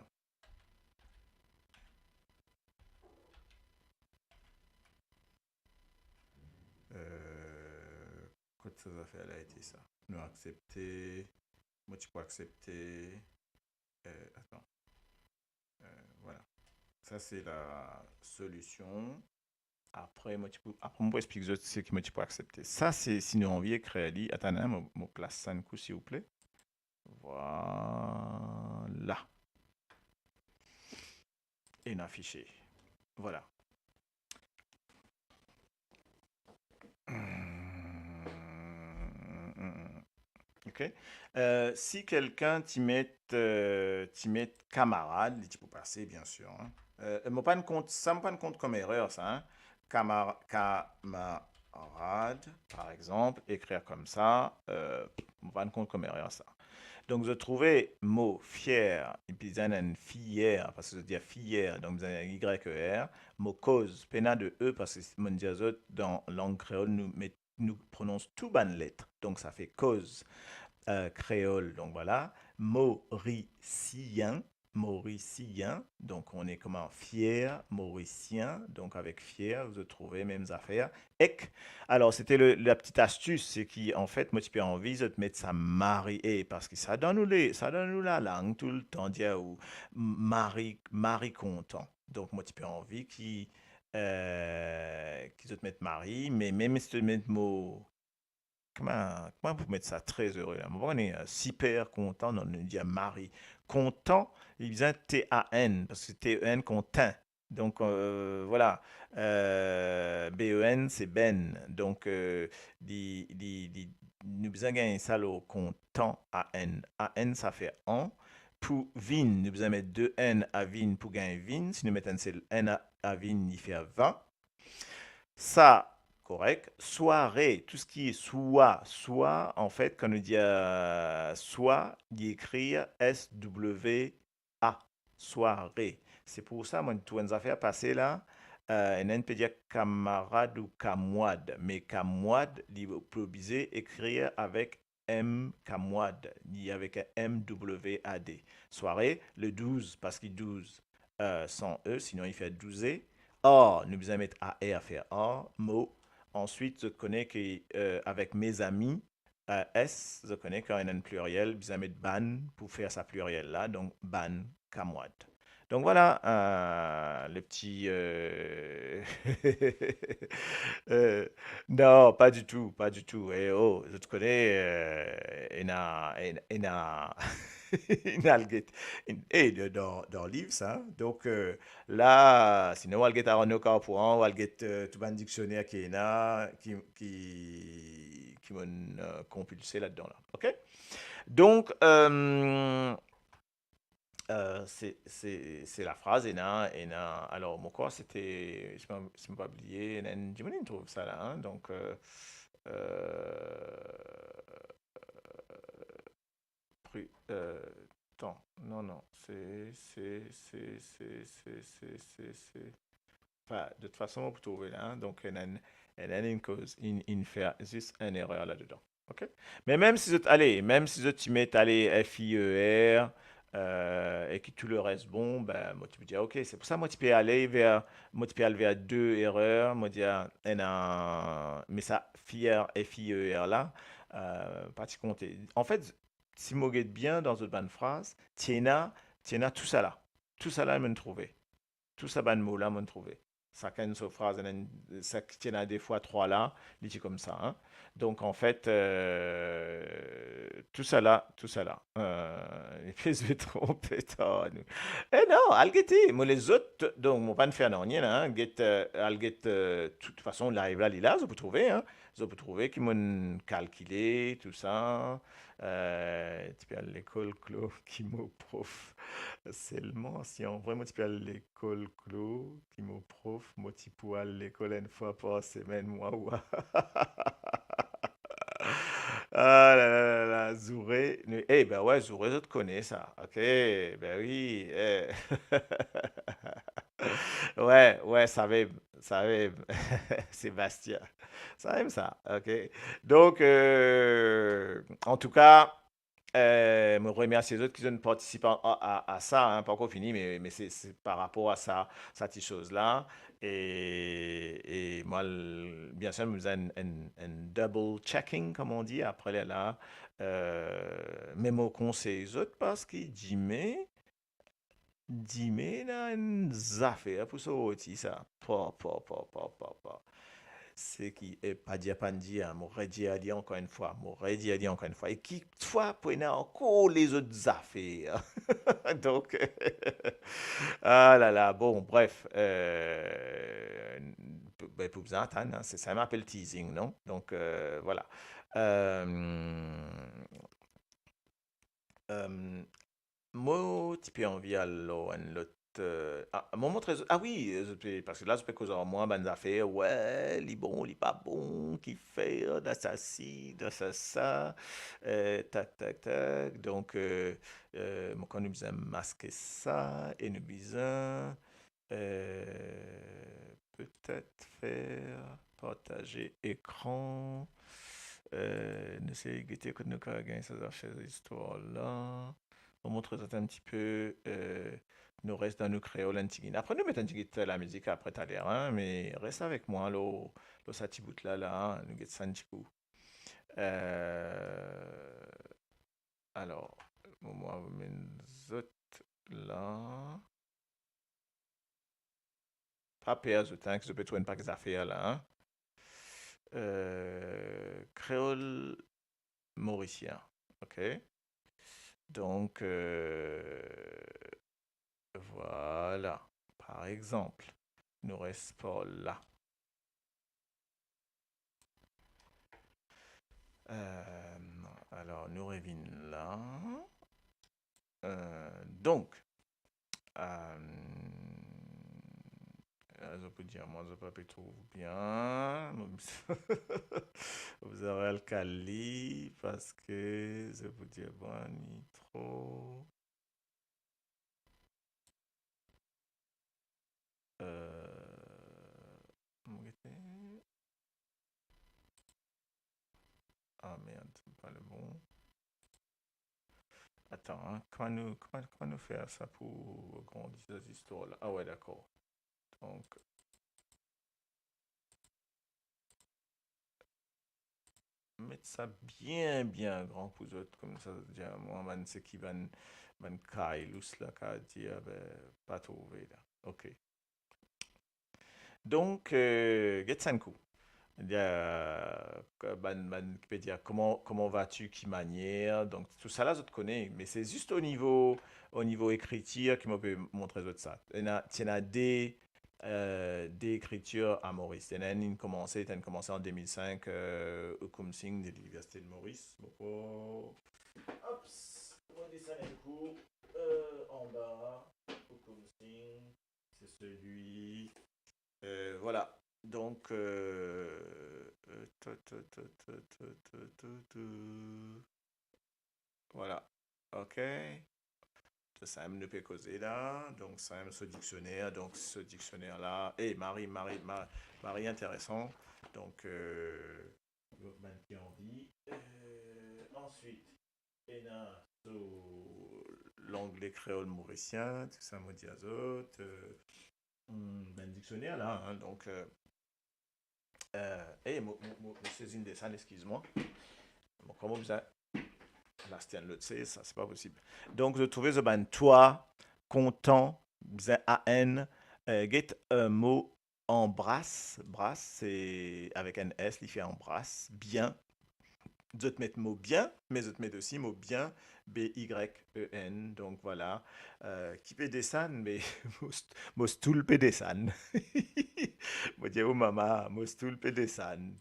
euh, kot sa zafer la ete sa? Nou aksepte, mo ti pou aksepte, euh, attends. Euh, voilà. Ça, c'est la solution. Apre, mo ti pou, apre, mo pou explik zot seki mo ti pou aksepte. Sa, se si nou anvi ekrir li. Atann, hein, mo, mo plas sa enn kou, silvouple. Vwala. E nou afisie. Vwala. Ok. Euh, si kelkenn ti met, euh, ti met kamarad, li ti pou pase, bien sûr, hein. Euh, mo pa'nn kont, sa mo pa'nn kont kom erer, sa, hein. Kamar-, kamarad, par exemple, ekrir koumsa, euh, mo pa'nn kont kom erer, sa. Donk, zot trouve mo fier, epi bizin enn fier, parski zot dir fier, donk bizin enn Y E R. Mo koz, pena de E, parski monn dir zot, dan lang kreol, nou met, nou pronons tou bann let. Donk, sa fer koz, euh, kreol. Donk, vwala. Morisien, Morisien. Donc, on est comment? Fier Morisien. Donc, avec fier, zot trouve mem zafer. Ek. Alors, c'était le, la petite astuce, c'est ki, an fet, mo ti pe anvi zot met sa mari e, parski sa dan nou le, sa dan nou lalang toultan dir ou mari, mari kontan. Donk, mo ti pe anvi ki, eh, ki zot met mari, me mem si zot met mo, kouma, kouma pou met sa, très heureux la? Mo pa kone, eh, super kontan, non, nou dir mari. Kontan, li bizin T A N, parski T E N, kontin. Donk, eh, vwala, eh, B E N, se benn. Donk, eh, li, li, li, nou bizin gagn sa lor kontan, A N. A N, sa fer an. Pou vin, nou bizin met de N a vin pou gagn vin. Si nou met enn sel N a, a vin, li fer vin. Sa, korek. Sware, tou seki swa, swa, an fet, kan nou dir, eh, swa, li ekrir S W A, sware. Se pou sa, mo trouv enn zafer pase la, eh, ena enn pe dir kamarad ou kamwad, me kamwad, li pou oblize ekrir avek M, kamwad, li avek M W A D. Sware, le douz, parski douz, eh, san E, sinon li fer douze. Ar, nou bizin met A R fer ar, mo. Answit, zot kone ki, eh, avek mezami, eh, S, zot kone kan ena enn pliriel, bizin met bann pou fer sa pliriel la, donk bann kamwad. Donk vwala, eh, le pti, eh, eh, non, pa ditou, pa ditou. E oh, zot kone, eh, ena, ena, ena, ena al get, en-, e, dan, dan liv sa. Donk, eh, la, sinon, ou al get Arnaud Carpouan, ou al get, eh, tou bann diksioner ki ena, ki, ki, ki mo'nn, eh, konpilse ladan la. Ok? Donk, eh, eh, se, se, se lafraz, ena, ena, alor, mo krwar sete, si mo, si mo pa bliye, ena enn dimoun inn trouv sa la, hein, donk, eh, eh, pri-, eh, tan, non, non, se, se, se, anfin, de tout fason, ou pou trouve la, hein, donk, ena enn, ena enn koz, inn, inn fer zis enn erer ladan. Ok? Me mem si zot, ale, mem si zot ti met, ale, F I E R, eh, e ki tou leres bon, be, mo ti pe dir, ok, se pou sa mo ti pe ale ver, mo ti pe al ver de erer, mo dir, ena, me sa, fier, F I E R la, eh, pa ti konte. An fet, si mo get bien dan zot bann fraz, ti ena, ti ena tousala. Tousala, mo'nn trouve. Tou sa bann mo la, mo'nn trouve. Sakenn so fraz, ena enn, sa ki ti ena de fwa trwa la, li ti koumsa, hein. Donk, an fet, eh, tousala, tousala, eh, li pe zwe tronpet ar nou. E non, al gete, mo lezot, donk, mo pa'nn fer nanye la, hein, get, eh, al get, eh, tou, tou fason, live la, li la, zot pou trouve, hein. Zot pou trouve ki mo'nn kalkile, tou sa. Eh, ti pe al lekol, Klo, ki mo prof. Selman, si an vre mo ti pe al lekol, Klo, ki mo prof, mo ti pou al lekol enn fwa par semenn, mwa, wa. Ah la la la la, zoure, nou, eh, be we, zoure, zot kone sa, ok, be wi, eh. We, we, savem, savem, Sébastien, savem sa, ok. Donk, eh, antouka, eh, mo remersie zot ki zot partisipe a, a, a sa, hein, pankor fini, me, me se, se par rapor a sa, sa ti soz la. E, e mwa, l-, bien sir, mo bizin enn, enn, enn double checking, comme on dit, apre lerla, eh, me mo konsey zot, parski dime, dime ena enn zafer pou sorti sa. Pa, pa, pa, pa, pa, pa. Seki, e pa dir pa'nn dir, hein, mo redir li ankor enn fwa, mo redir li ankor enn fwa. E ki fwa pou ena ankor lezot zafer. Donk, ah la la, bon, bref, eh, be, pou bizin atann, hein, se sa mo apel teasing, non? Donk, eh, vwala. Eh, eh, mo ti pe anvi al lor enn lot, eh, ah, mo montre zot, ah wi, zot pe, parski la zot pe koz ar mwa bann zafer, we, li bon, li pa bon, kifer, dan sa si, dan sa sa, eh, tak, tak, tak. Donk, eh, eh, mo krwar nou bizin maske sa, e nou bizin, eh, petet fer partaze ekran. Eh, nou sey gete kot nou kapav gagn sa zafer zistwar la. Mo montre zot enn tipe, eh, nou res dan nou kreol enn tigit. Apre nou met enn tigit lamizik apre taler, hein, me res avek mwa lor, lor sa ti bout la, la, nou get sa enn ti kou. Eh, alor, mo, mo amenn zot la. Pa per zot, hein, ki zot pe trouv enn pake zafer la, hein. Eh, kreol morisien, ok? Donk, eh, vwala, par exanp, nou res par la. Eh, alor, nou revinn la. Eh, donk, eh, zot pou dir mwa, zot pa pe trouv bien. Mo bizin al kali, parski zot pou dir mwa, li tro Eh, mo gete. Ah merde, c'est pas le bon. Atann, hein, kouma nou, kouma, kouma nou fer sa pou agrandi sa zistwar la? Ah ouais, dakor. Donk, met sa bien, bien gran pou zot, koumsa zot dir mwa bann seki bann, bann kaylous la, kapav dir, be, pa trouve la. Ok. Donk, eh, get sa enn kou. Eh, bann, bann ki pe dir, "Comment, comment vas-tu?", ki manier. Donk, tousala, zot kone, me se zis o nivo, o nivo ekritir ki mo pe montre zot sa. Ena, ti ena de, eh, de ekritir a Moris. Ena enn inn koumanse, inn koumanse an de mil sink, eh, Oukoumsing de Liniversite de Moris. Bon, oh. Ops, mo desann enn kou, eh, anba, Oukoumsing, c'est celui, eh, voilà. Donk, eh, eh, ta, ta, ta. Voilà. Ok. Sa, samem nou pe koze la. Donk, samem so diksioner. Donk, so diksioner la. Eh, Marie, Marie, Ma-, Marie, interesan. Donk, eh, bann ki anvi. Eh, answit, ena so langle kreol morisien, tousala mo dir zot, eh, hmm, bann diksioner la, hein, donk, eh, eh, eh, mo, mo, mo, mo sezinn desann, eskiz mwa. Bon, kouma bizin, la, se enn lot se, sa, se pa posib. Donk, zot trouve zot bann twa, kontan, bizin A N, eh, get, eh, mo anbras, bras, se avek enn S, li fer anbras, bien. Zot met mo bien, me zot met osi mo bien, B Y E N. Donk, vwala. Eh, ki pe desann, me mo st-, mo stool pe desann. Mo dir, "O mama, mo stool pe desann."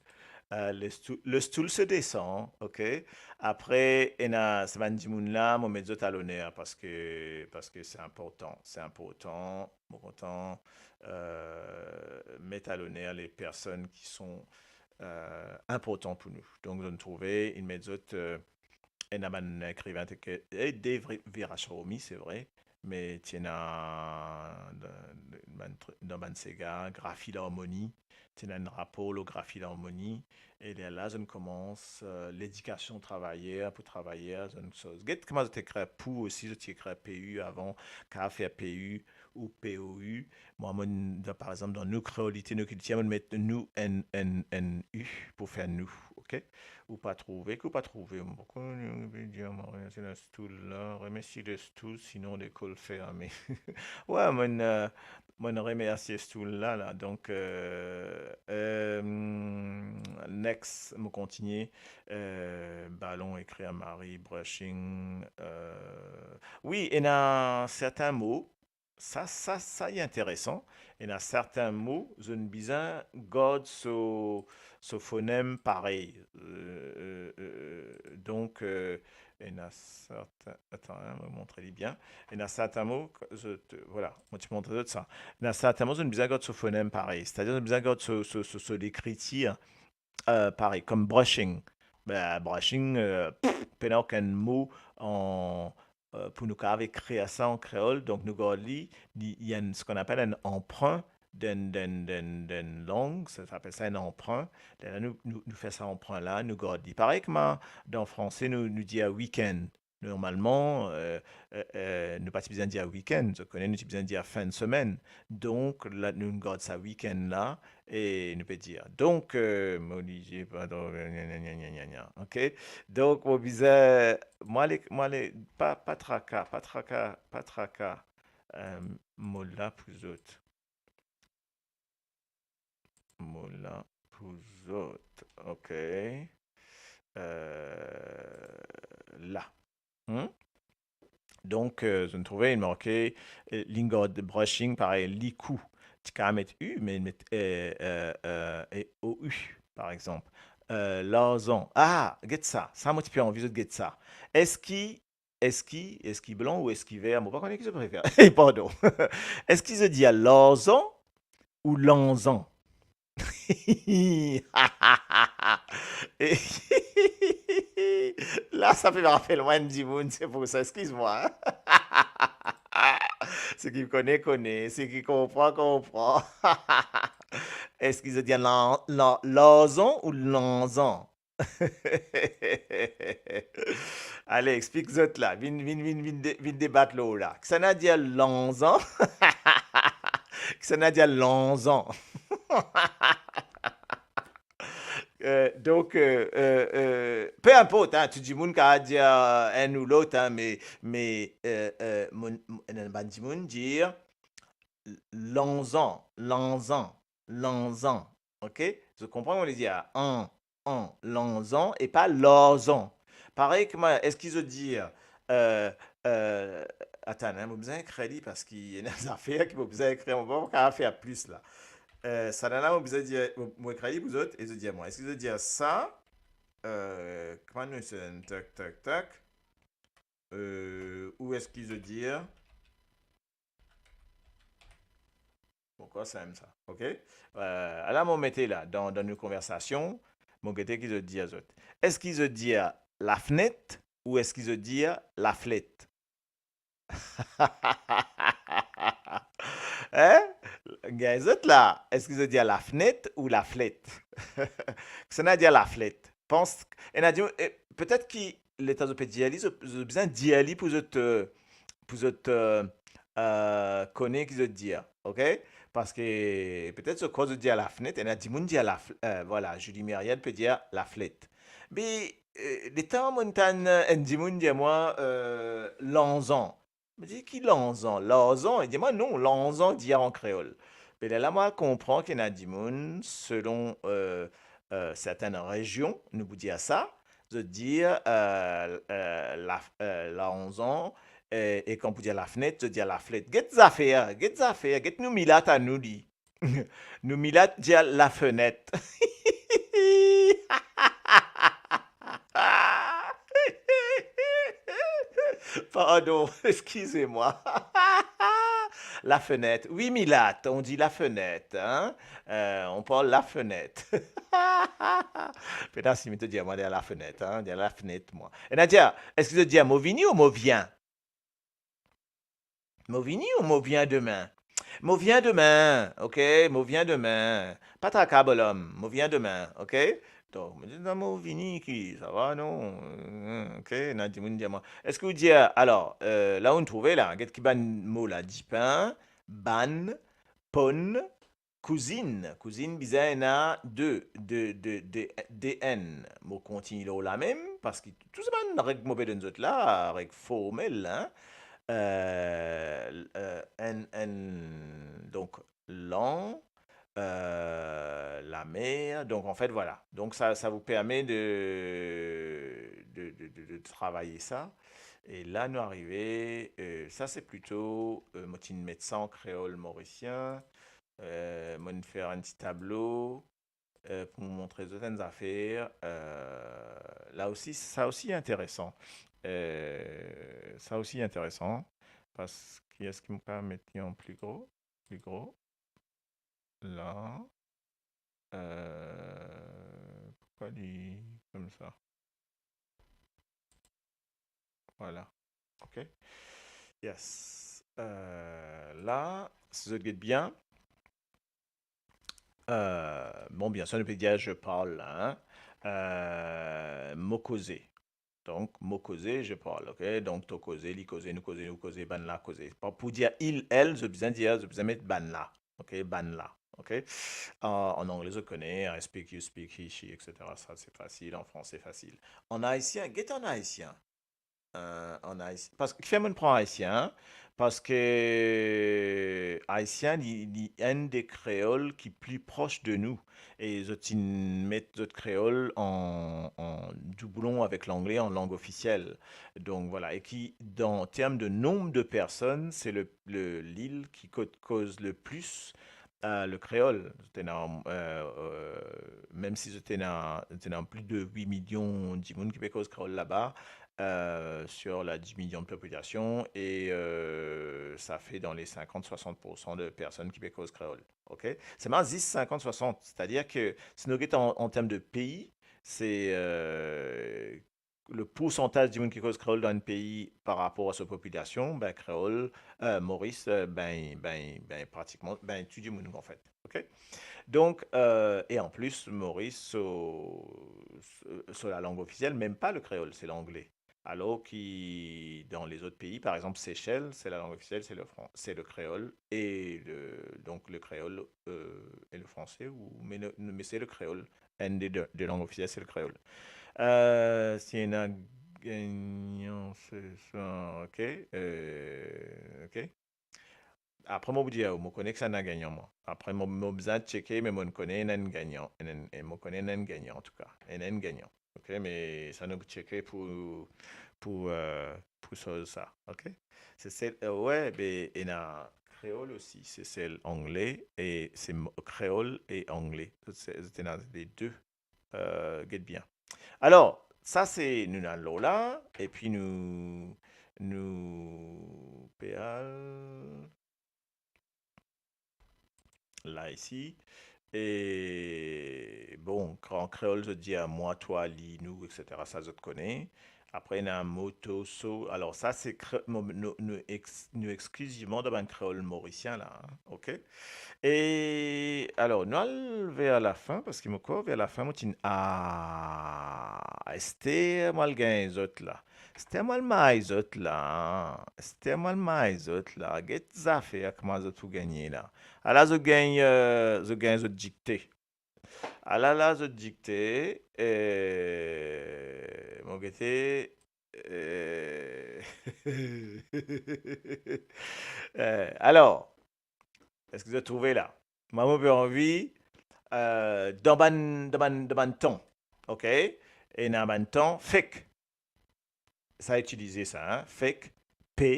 Eh, le stool, le stool se desann, ok? Apre, ena sa bann dimoun la, mo met zot a loner parski, parski se inportan, se inportan. Mo kontan, eh, met a loner le personn ki son, eh, inportan pou nou. Donk, zot trouve, inn met zot, eh, ena bann ekriven tel ke, eh, Dave Virahromi, se vre, me ti ena dan, dan bann tr-, dan bann sega, Graphie Larmonie, ti ena enn rapor lor Graphie Larmonie, e lerla zot koumans, eh, ledikasion travayer pou travayer, zot koumans. Get kouma zot ekrir pou osi, zot ti ekrir P U avan, kapav fer P U ou P O U. Mwa, mo, dan, par exanp, dan nou kreolite, nou kiltir, mo met nou, N, N, N, U pou fer nou, ok? Ou pa trouve, ki ou pa trouve, mo, kouma nou pe dir, mo, se la stool la, remersie le stool, sinon lekol ferme. Wi, mo, eh, mo remersie stool la, la. Donk, eh, eh, next, mo kontinie. Eh, balon, ekrir Marie, brushing, eh, wi, ena sertin mo, sa, sa, sa, li interesan. Ena sertin mo, zot bizin gard so, so fonem parey. Eh, eh, eh, donk, eh, ena sertin, atann, hein, mo montre li bien. Ena sertin mo, zot, vwala, mo ti montre zot sa. Ena sertin mo, zot bizin gard so fonem parey. Setadir, zot bizin gard so, so, so, so lekritir, eh, parey, kom brushing. Be, brushing, eh, pff, pena okenn mo an, eh, pou nou kapav ekrir sa an kreol, donk nou gard li, li, li enn, seki apel enn anprin dan, dan, dan, dan lang, sa, sa apel sa enn anprin. Lerla nou, nou, nou fer sa anprin la, nou gard li. Parey kouma dan franse, nou, nou dir week-end. Normalman, eh, eh, eh, nou pa ti bizin dir weekend, zot kone nou ti bizin dir fin de semenn. Donk, la, nou gard sa weekend la, e nou pe dir. Donk, eh, mo lizie, pardon, gna, gna, gna, gna, gna, gna, ok? Donk, mo bizin, mo ale, mo ale, pa, pa traka, pa traka, pa traka, eh, mo la pou zot. Mo la pou zot. Ok. Eh, la. Hmm? Donk, eh, zot trouve, li marke, eh, li gard brushing, parey, likou. Ti kapav met u, me met, eh, eh, eh, e O U, par exanp. Eh, larzan. Ah, get sa. Sa, mo ti pe anvi zot get sa. Eski Eski, eski blan ou eski ver, mo pa kone ki zot prefer. Pardon. Eski zot dir larzan ou lanzan? La, sa pe rapel mwa enn dimoun, se pou sa, eskiz mwa, hein. Seki kone, kone, seki konpran, konpran. Eski zot dir lan-, lan-, larzan ou lanzan? Ale, explik zot la. Vinn, vinn, vinn, vinn de-, vinn debat lor la. Kisannla dir lanzan? Kisannla dir lanzan? Eh, donk, eh, eh, eh, pe inport, hein, tou dimoun kapav dir enn ou lot, hein, me, me, eh, eh, mo, mo, ena bann dimoun dir lanzan, lanzan, lanzan. Ok? Zot konpran mo le dir, an, an, lanzan e pa larzan. Parey kouma, eski zot dir, eh, eh, atann, hein, mo bizin ekrir li parski ena zafer ki mo bizin ekrir, mo pa kapav fer plis la. Eh, sa la, mo bizin dir, mo, mo ekrir li pou zot e zot dir mwa. Eski zot dir sa, eh, kouma nou ese, tak, tak, tak. Eh, ou eski zot dir, Bon, kouma sa mem sa, ok? Eh, ala mo mete la, dan, dan nou konversasion, mo gete ki zot dir zot. Eski zot dir lafnet ou eski zot dir laflet? Hein? Gagn zot la, eski zot dir lafnet ou laflet? Kisannla dir laflet? Pans, ena dimoun, eh, petet ki letan zot pe dir li, zot, zot bizin dir li pou zot, eh, pou zot, eh, eh, kone ki zot dir, ok? Parski petet zot krwar zot dir lafnet, ena dimoun dir laf-, eh, vwala, Julie Myriel pe dir laflet. Me, eh, letan mo'nn tann enn dimoun dir mwa, eh, lanzan, mo dir, "Ki lanzan? Larzan?" Li dir mwa, "Non, lanzan dir an kreol." Be lerla mo konpran ki ena dimoun, selon, eh, eh, sertenn rezion, nou pou dir sa, zot dir, eh, eh, la, eh, lanzan, eh, e kan pou dir lafnet, zot dir laflet. Get zafer, get zafer, get nou milat a nou li. Nou milat dir lafenet. Pardon, excusez-moi. Lafenet. Wi, milat, on dit la fenêtre, hein? Euh, on parle la fenêtre. Pena si mi to dir mwa, dir lafenet, hein? Dir lafenet, mwa. Ena dir, eski zot dir mo vini ou mo vien? Mo vini ou mo vien demin? Mo vien demin, ok? Mo vien demin. Pa traka, bolom, mo vien demin, ok? Donk, mo dir, non, mo vini ki, sa va, non? Hmm, ok, ena dimoun dir mwa. Eski ou dir, alor, euh, la ou'nn trouve la, get ki bann mo la, dipin, bann, ponn, kouzinn. Kouzinn bizin ena de, de, de, de, de N. Mo kontign lor lamem, parski tou sa bann reg mo pe donn zot la, reg formel, hein. Euh, euh, enn, enn, donk, lan, euh, lamer. Donk, an fet, vwala. Donk, sa, sa vous permet de, de, de, de, de travailler ça. E la, nou arive, euh, sa se plito, euh, mo ti'nn met sa an kreol morisien. Euh, mo'nn fer enn ti tablo, euh, pou mo montre zot enn zafer. Euh, la osi, sa osi interesan. Euh, sa osi interesan. Parski eski mo kapav met li an pli gro? Pli gro. La. Euh, pourkwa li koumsa? Vwala. Ok. Yes. Euh, la, si zot get bien. Euh, bon, biensir, nou pe dir je parle, hein. Euh, mo koze. Donk, mo koze, je parle, ok? Donk, to koze, li koze, nou koze, nou koze, bann la koze. Pa pou dir il, elle, zot bizin dir, zot bizin met bann la, ok? Bann la, ok? Euh, an angle, zot kone, I speak, you speak, he, she, et cetera. Sa, se fasil, an franse, fasil. An ayisien, get an ayisien. Euh, an ayisien. Parski, kifer mo'nn pran ayisien? Parski ayisien, li, li enn de kreol ki pli pros de nou. E zot inn met zot kreol an, an doublon avek langle an lang ofisiel. Donk, vwala. E ki, dan term de nonb de personn, se le, le, lil ki ko-, koz le plis, euh, le kreol. Zot ena, euh, euh, mem si zot ena, zot ena plis de wit milion dimoun ki pe koz kreol laba, euh, sur la dix millions de population, et, euh, ça fait dans les cinquante, soixante pour cent de personnes qui pe koz kreol. Ok? Selman zis sinkant, swasant. Setadir ki si nou get an, an term de pei, se, euh, le poursantaz dimoun ki koz kreol dan enn pei par rapor a so populasion, ben, kreol, euh, Moris, euh, ben, ben, ben, pratikman, ben, tou dimoun, an fet. Ok? Donk, euh, e an plis, Moris, so, so, so lalang ofisiel, mem pa le kreol, se langle. Alor ki dan lezot pei, par exanp, Sesel, se lalang ofisiel, se le fran-, se le kreol, e le, donk le kreol, euh, e le franse, ou, me, me se le kreol. Enn de, de, de lang ofisiel, se le kreol. Euh, si ena gagnan se swar, ok, euh, ok. Apre, mo pou dir ou, mo kone ki sa ena gagnan, mwa. Apre, mo, mo bizin tcheke, me mo'nn kone ena enn gagnan. Ena enn, e mo kone ena enn gagnan, antouka. Ena enn gagnan. Ok, me sa nou pou tcheke pou, pou, euh, pou soz sa. Ok? Sesel, euh, we, be, ena kreol osi, Sesel, angle, e se mo-, kreol e angle. Se, se ena le de. Euh, get bien. Alor, sa se nou ena lor la, epi nou, nou pe al la isi. E bon, an kreol, zot dir mwa, twa, li, nou, et cetera. Sa zot kone. Apre, ena mo, to, so. Alor, sa se kre-, mo, nou, nou ex-, nou exklizivman dan bann kreol morisien la, hein, ok? E alor, nou al ver lafin, parski mo krwar ver lafin, mo ti, ah, ester mo al gagn zot la. Ester mo al may zot la, hein. Ester mo al may zot la. Get zafer kouma zot pou gagne la. Ala zot gagn, euh, zot gagn zot dikte. Ala la zot dikte, eh, mo gete, eh, eh, alor, eski zot trouve la? Mwa, mo pe anvi, eh, dan bann, dan bann, dan bann tan, ok? Ena bann tan, fek. Sa itilize sa, hein? Fek, pe,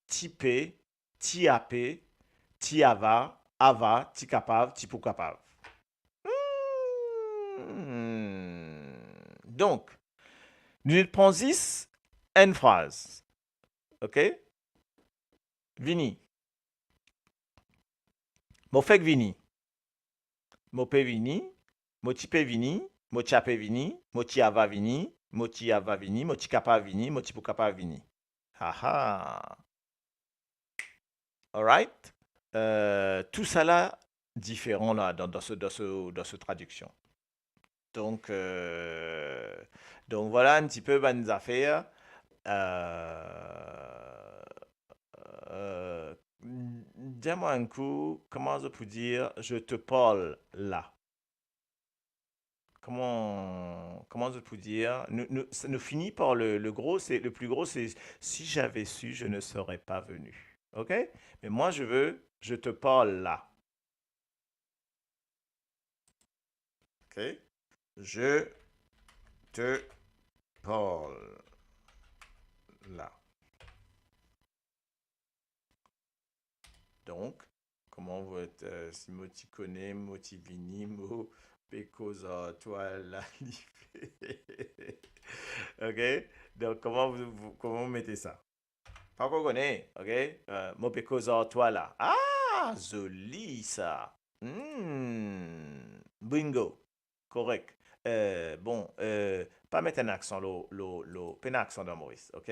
ti pe, ti ape, ti ava, ava, ti kapav, ti pou kapav. Hmm. Donk, nou pran zis enn fraz. Ok? Vini. Mo fek vini. Mo pe vini. Mo ti pe vini. Mo ti ape vini. Mo ti ava vini. Mo ti ava vini. Mo ti kapav vini. Mo ti pou kapav vini. Aha. Alright? Euh, tousala diferan la dan, dan se, dan se, dan se tradiksion. Donk, euh, donk, vwala enn tipe bann zafer. Euh, euh, dir mwa enn kou, kouma zot pou dir, je te parle là? Kouma, kouma zot pou dir, nou, nou, nou fini par le, le gro, se, le pli gro, se, si j'avais su, je ne serais pas venu. Ok? Mais moi, je veux, je te parle là. Ok? Je te parle là. Donk, kouma zot, euh, si mo ti kone, mo ti vini, mo pe koz ar twa la, li fer. Ok? Donk, kouma zot, zot, kouma zot mete sa? Pankor kone, ok? Euh, mo pe koz ar twa la. Ah, zoli sa! Hmm, bingo. Korek. Euh, bon, euh, pa met enn aksan lor, lor, lor, pena aksan dan Moris, ok?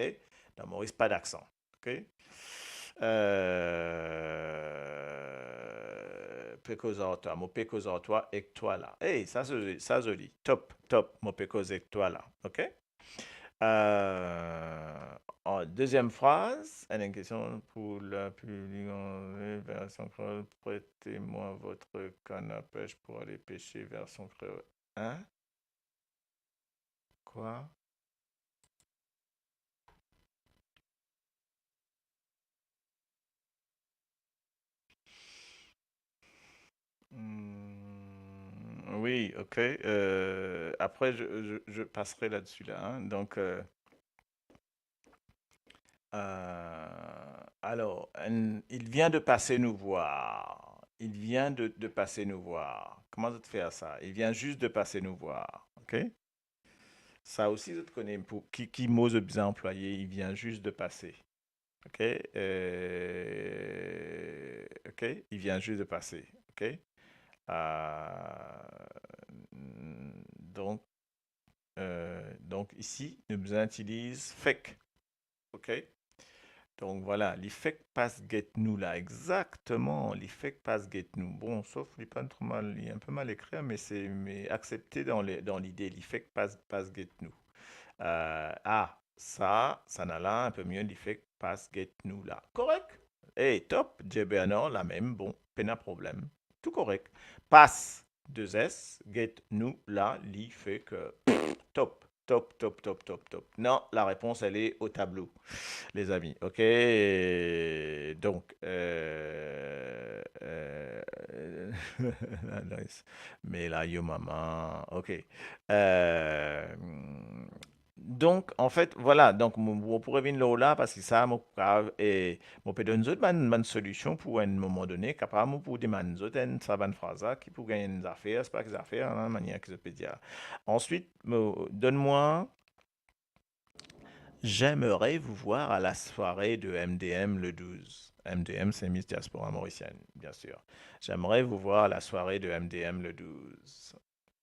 Dan Moris, pa daksan, ok? Euh, pe koz ar twa, mo pe koz ar twa ek twa la. Ey, sa zoli, sa zoli. Top, top, mo pe koz ek twa la, ok? Euh, en deuxième phrase, elle a une question pour la public en version créole. Prêtez-moi votre canne à pêche pour aller pêcher, version créole. Hein? Quoi? Hmm, oui, ok. Euh, après, je, je, je passerai là-dessus, là, hein. Donc, euh, euh, alors, un- il vient de passer nous voir. Il vient de, de passer nous voir. Kouma zot fer sa? Il vient juste de passer nous voir. Ok? Sa osi, zot kone pou ki, ki mo zot bizin anplwaye, il vient juste de passer. Ok? Euh, ok? Il vient juste de passer. Ok? Euh, donk, euh, donk isi, nou bizin itiliz fek. Ok? Donk, vwala, li fek pas get nou la, exakteman, li fek pas get nou. Bon, sof li pa tro mal, li enpe mal ekrir, me se, me aksepte dan le, dan lide, li fek pas, pas get nou. Euh, ah, sa, sa la, inpe mie, li fek pas get nou la. Korek? Eh, top, Dieu Bernard, lamem, bon, pena problem. Tou korek. Pas, deux S, get nou la, li fek, pff, top, top, top, top, top, top. Non, la réponse, elle est au tableau, les amis. Ok? Donk, euh, euh, nice. Me la, yo mama. Ok. Euh, donk, anfet, vwala. Donk, mo, mo pou revinn lor la, parski sa, mo kav, e mo pe donn zot bann, bann solision pou enn moman done, kapav mo pou demann zot enn, sa bann fraz la, ki pou gagn enn zafer, se pa ki zafer, hein, manier ki zot pe dir. Answit, mo, donn mwa, j'aimerais vous voir à la soirée de M D M le douze. M D M, c'est Miss Diaspora Mauricienne, bien sûr. J'aimerais vous voir à la soirée de M D M le douze.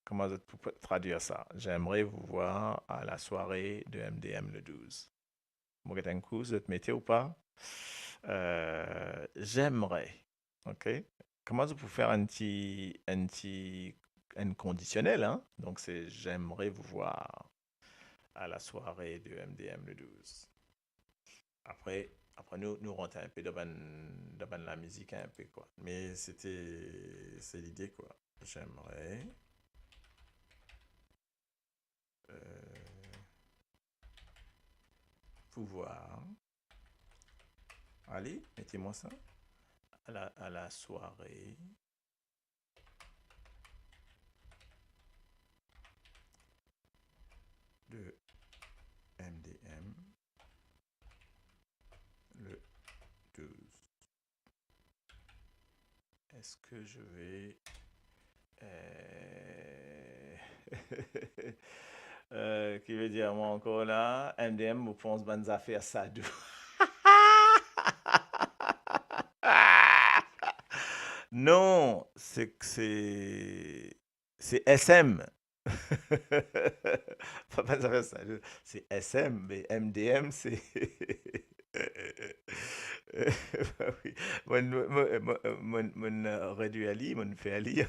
Kouma zot pou tradwir sa? J'aimerais vous voir à la soirée de M D M le douze. Mo get enn kou, zot mete ou pa? Euh, j'aimerais. Ok? Kouma zot pou fer enn ti, enn ti, enn kondisionel, hein? Donk, se j'aimerais vous voir à la soirée de M D M le douze. Apre, apre nou, nou rant enpe dan bann, dan bann lamizik enpe, kwa. Me se te, se lide, kwa. J'aimerais, euh, vous voir. Allez, mettez-moi ça. À la, à la soirée de M D M le douze. Est-ce que je vais, euh, euh, ki ve dir mwa ankor la, M D M, mo pans bann zafer sa dou. Non, se, se, se S M. Papa, sa fer sa. Se S M, me M D M, se, ba wi. Mo, mo, mo, mo, mo, mo, euh, redwir li, mo fer li.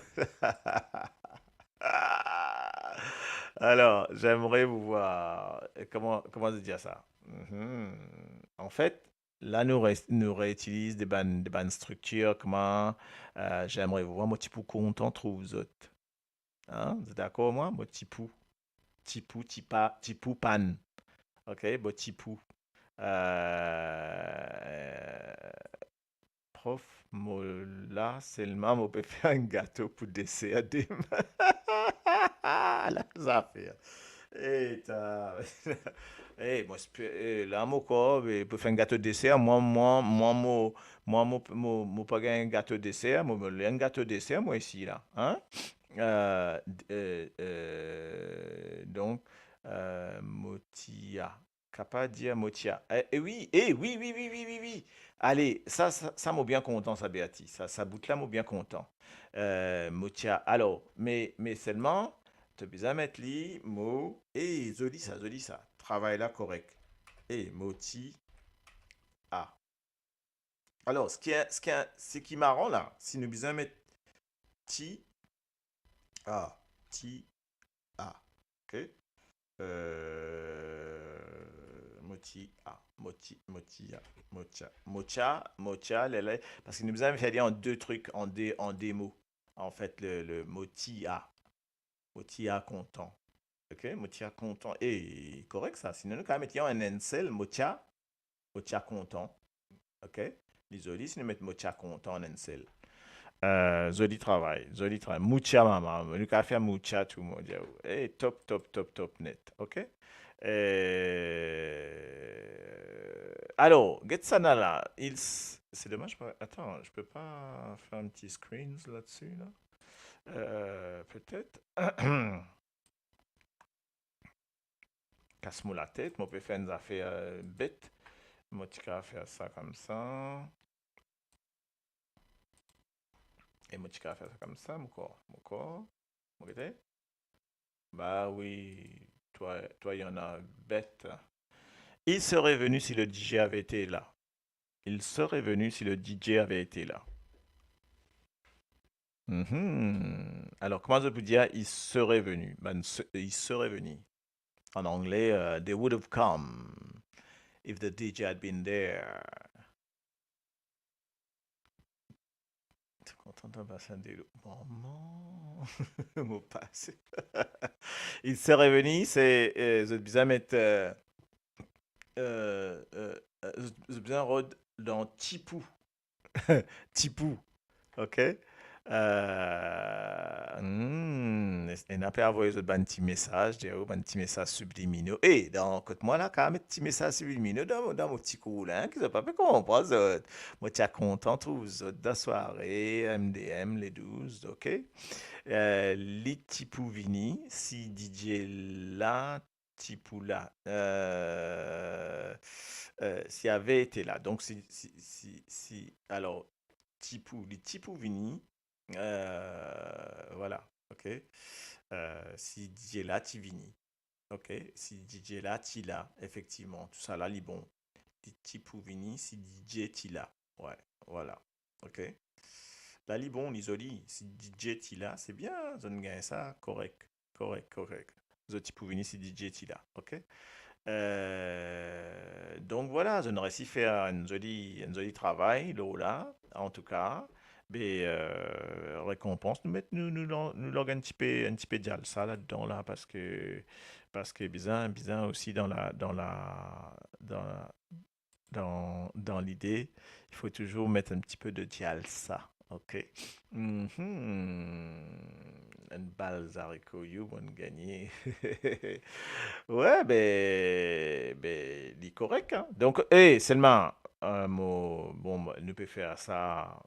Alors, j'aimerais vous voir. Kouma, kouma zot dir sa? Mhm. Anfet, la, nou re-, nou reitiliz de bann, de bann striktir kouma, euh, j'aimerais vous voir, mo ti pou kontan trouv zot. Hein? Zot dakor mwa? Mo ti pou. Ti pou, ti pa, ti pou pann. Ok, mo ti pou. Euh, prof, mo la selman, mo pe fer enn gato pou deser demin. La zafer. Eta. Eh, mo esper, eh, la mo krwar, eh, pou fer enn gato deser, mwa, mwa, mwa, mo, mwa, mo, mo, mo pa gagn gato deser, mo, mo le enn gato deser, mwa, isi la, hein? Euh, d-, euh, euh, donk, euh, mo ti a. Kapav dir mo ti a. Eh, eh wi, eh wi, wi, wi. Ale, sa, sa, sa mo bien kontan, sa, Berti. Sa, sa bout la, mo bien kontan. Euh, mo ti a. Alor, me, me selman, to bizin met li, mo, eh, zoli sa, zoli sa. Travay la korek. Eh, mo ti a. Alor, seki, seki, seki maran la, si nou bizin met ti a, ti a, ok? Euh, Motia, moti, motia, motia, motia, motia, lele, parski nou bizin fer li an de trik, an de, an de mo. An fet, le, le motia, motia kontan. Ok, motia kontan. E, korek sa. Sinon, nou kapav met li an enn sel, motia, motia kontan. Ok? Li zoli si nou met motia kontan an enn sel. Eh, zoli travay, zoli travay. Mucha mama, nou kapav fer mucha tou, mon Dieu. Eh, top, top, top, top net. Ok? Eh, alors, get sa la. Il s-, c'est dommage, pa-, attends, je peux pas faire un petit screen là-dessus, là? Euh, peut-être. Kas mo latet, mo pe fer enn zafer, euh, bet. Mo ti kapav fer sa koumsa. E mo ti kapav fer sa koumsa, mo kor, mo kor. Mo gete. Bah oui, toi, toi, il y en a bête. Il serait venu si le D J avait été là. Il serait venu si le D J avait été là. Mhm. Alors, kouma zot pou dir, il serait venu? Ben, se-, il serait venu. En anglais, euh, they would have come if the D J had been there. Ti kontan dan basin delo. Mama, mo pase. Il serait venu, se, euh, zot bizin met, euh, euh, euh, euh, zot, zot bizin rod dan tipou. Tipou. Ok? Euh, hmm, ena pe avoy zot bann ti mesaz, dir ou, bann ti mesaz subliminaux. E, dan kot mwa la, kapav met ti mesaz subliminaux dan, dan mo ti kour la, ki zot pa pe konpran zot. Mo ti a kontan trouv zot dan sware, M D M, le douz, ok? Euh, li ti pou vini, si D J la, ti pou la. Euh, euh, si avait été là. Donk, si, si, si, si, alors, ti pou, li ti pou vini. Euh, voilà, ok. Euh, si D J la ti vini. Ok, si D J la ti la, efektivman, tousala li bon. Li ti pou vini si D J ti la. Wi, voilà. Ok. La li bon, li zoli. Si D J ti la, se bien, zot gagn sa, korek, korek, korek. Zot ti pou vini si D J ti la, ok? Euh, donk voilà, zot inn resi fer enn zoli, enn zoli travay lor la, antouka. Be, euh, rekonpans, nou met, nou, nou, nou, nou larg enn tipe, enn tipe dialsa ladan la, parski, parski bizin, bizin osi dan la, dan la, dan la, dan, dan lide, il faut toujours mettre un petit peu de dialsa, ok? Mhm. Enn bal zariko, you, mo'nn gagne. Wi, be, be, li korek, hein. Donk, e, selman, euh, mo, bon, nou pe fer sa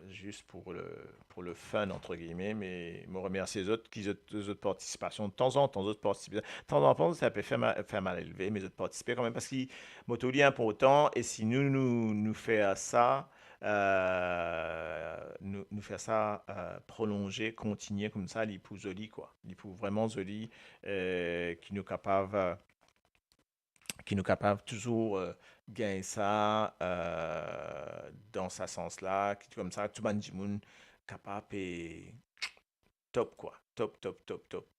zis pou le, pou le fun, entre guillemets, me mo remersie zot ki zot, zot partisipasion. Tanzantan, zot partisipe. Tanzantan, sa pe fer ma-, fer malelve, me zot partisipe kanmem, parski mo trouv li inportan, e si nou, nou, nou fer sa, euh, nou, nou fer sa, euh, prolonze, kontinie koumsa, li pou zoli, kwa. Li pou vreman zoli, euh, ki nou kapav, euh, ki nou kapav touzour, euh, gagn sa, euh, dan sa sans la, ki koumsa, tou bann dimoun kapav pe top, kwa. Top, top, top, top.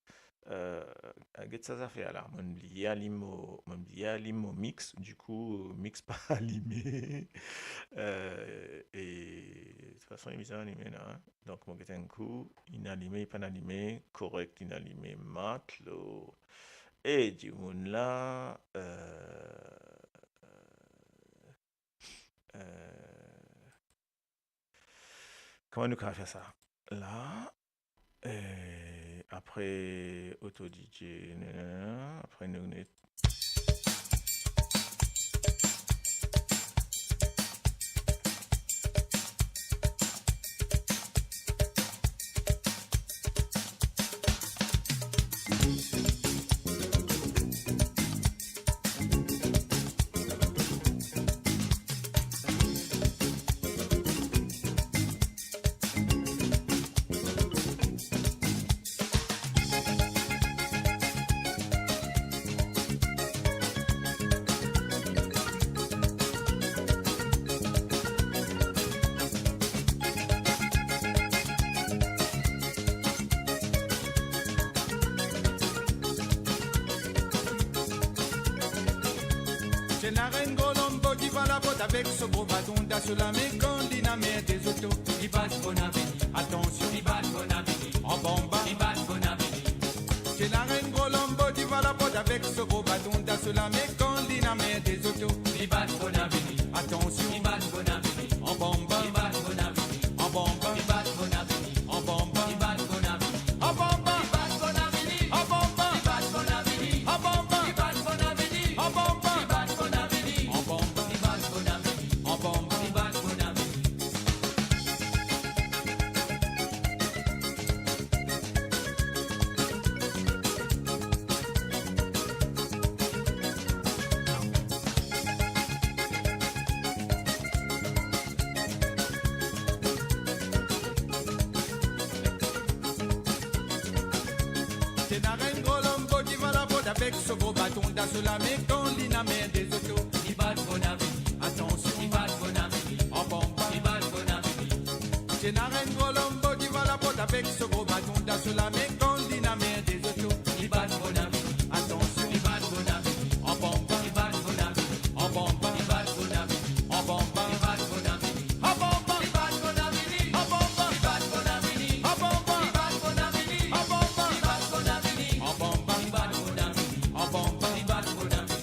Euh, get sa zafer la. Mo'nn bliye alim mo, mo'nn bliye alim mo mix. Dikou, mix pa alime. Euh, e, de tout fason, li bizin alime la, hein. Donk, mo get enn kou, inn alime, li pa'nn alime, korek, inn alime, matlo. E dimoun la, euh, euh, euh, kouma nou kapav fer sa? La, e apre auto D J, nanana, apre nou, nou Ena enn gro lom bo divan laport avek so gro baton dan so lame, kan li ena mer de zoto, li bat Bonaveni. Atansion, li bat Bonaveni. Anba, anba, li bat Bonaveni. Ena enn gro lom bo divan laport avek so gro baton dan so lame, kan li ena mer de zoto, li bat Bonaveni. Atansion, li bat Bonaveni. Anba, anba, li bat Bonaveni. Anba, anba, li bat Bonaveni. Anba, anba, li bat Bonaveni. Anba, anba, li bat Bonaveni. Anba, anba, li bat Bonaveni. Anba, anba, li bat Bonaveni. Anba, anba, li bat Bonaveni. Anba, anba, li bat Bonaveni. Anba, anba, li bat Bonaveni. Ena enn gro lom bo divan laport avek so gro baton dan so lame, kan li ena mer de zoto, li bat Bonaveni. Atansion, li bat Bonaveni. Anba, anba, li bat Bonaveni. Ena enn gro lom bo divan laport avek so gro baton dan so lame, kan li ena mer de zoto, li bat Bonaveni. Atansion, li bat Bonaveni. Anba, anba, li bat Bonaveni. Anba, anba, li bat Bonaveni. Anba, anba, li bat Bonaveni. Anba, anba, li bat Bonaveni. Anba, anba, li bat Bonaveni. Anba, anba, li bat Bonaveni. Anba, anba, li bat Bonaveni. Anba, anba, li bat Bonaveni. Anba, anba, li bat Bonaveni.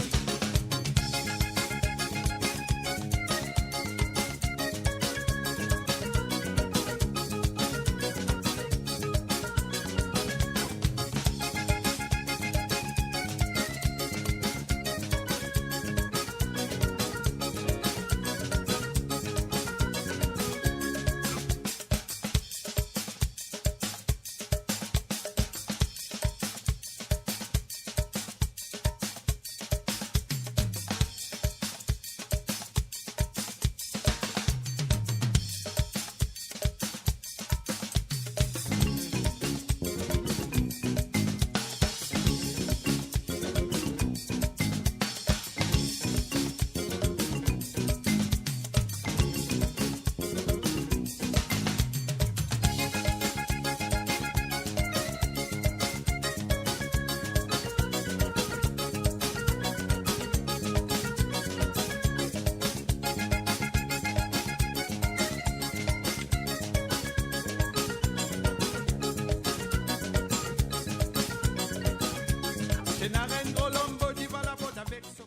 Ena enn gro lom bo divan laport avek so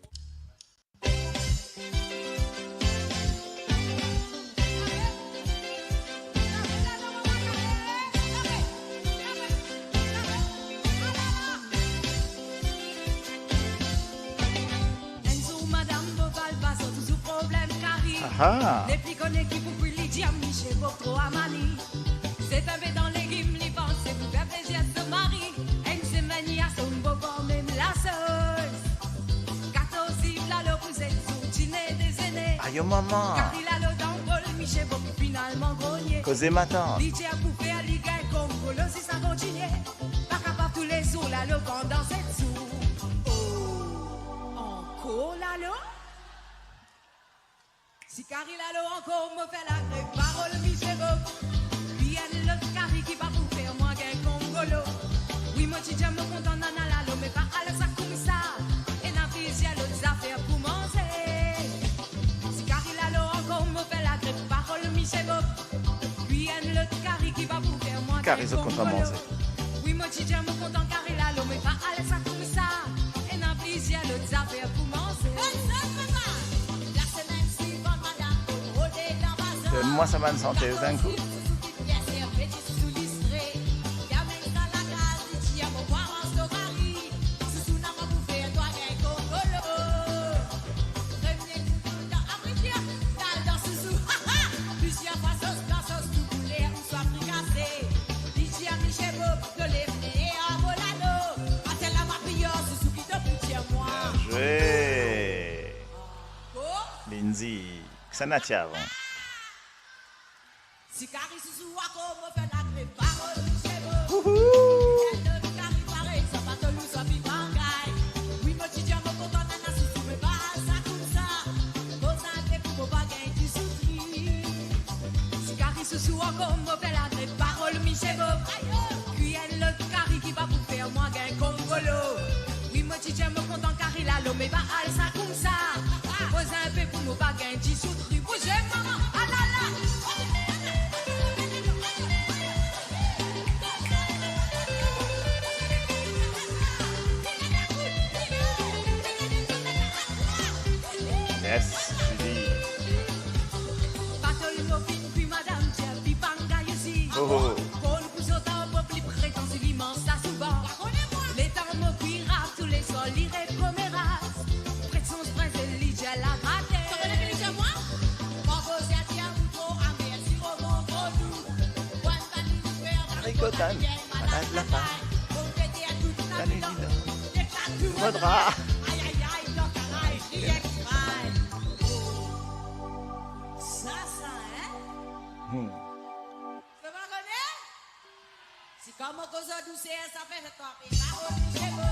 Enn zour madam Boval pa sort, touzour problem kari. Aha. Nepli kone ki pou kwi, li dir Misie Bob tro amani. Zet inpe dan legim, li panse pou fer plezir so mari. Enn semenn li asom bobor mem lasos. Katorz liv lalo pou zet zour dine dezene. Ayo mama. Kari lalo dan bol, Misie Bob finalman gagne. Koze matant. Li dir pou fer li gagn kongolo si sa kontinie. Pa kapav toulezour lalo pandan zet zour. Oh, ankor lalo? Si kari lalo ankor, mo fer lagrev, parol Misie Bob. Li enn lot kari ki pa pou fer mwa gagn kongolo. Wi, mo ti dir mo kontan nana lalo, me pa al sa koumsa. Ena plizier lot zafer pou manze. Si kari lalo ankor, mo fer lagrev, parol Misie Bob. Wi, enn lot kari ki pa pou fer mwa gagn kongolo. Kari zot kontan manze. Wi, mo ti dir mo kontan kari lalo, me pa al sa koumsa. Ena plizier lot zafer pou manze. Donn mwa sa bann sante, zingou. Plizier fwa sos dan sos tou kouler, ouswa frikase. Li dir Misie Bob, to leve ner, mo lalo. Atel la ma priyer, Zouzou ki to pou dir mwa. Bien zwe. Ko? Lindsay, kisannla ti avan? Si kari Zouzou ankor, mo fer lagrev, parol Misie Bob. Wouhou! Enn lot kari parey, sa pa to lou, sa pi bangay. Wi, mo ti dir mo kontan nana Zouzou, me pa al sa koumsa. Koz inpe pou mo pa gagn dizout li. Si kari Zouzou ankor, mo fer lagrev, parol Misie Bob. Ayo! Kwi enn lot kari ki pa pou fer mwa gagn kongolo. Wi, mo ti dir mo kontan kari lalo, me pa al sa koumsa. Yes, Julie. Batol mo finn, pi madam Jeff, pi panga Yusi. Oh, oh. Konn pou zot ar pli pre, kan si li manz sa souvan. Letan mo kwi rap, tou le sor li rekomeras. Pret son spray, se li dir la grate. Sa vle dir mwa? Mo koze a ti a ou tro amer, siro mo tro dou. Bwat pa nou fer, Rigotan, malad lapin. Tan evidan. Faudra. Sa, sa, hein? Hmm. Sa va kone? Si kouma koz douser, sa fer sa twa pe pa oblize mo.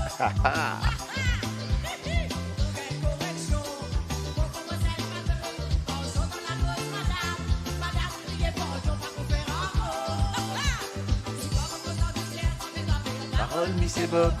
Koreksion. Mo komanse al maten, kan zot dan lakoz, madam, madam, kriye pardon, pa pou fer ankor. Si kouma koz douser, sa fer sa twa pe pa. Parol misie Bob.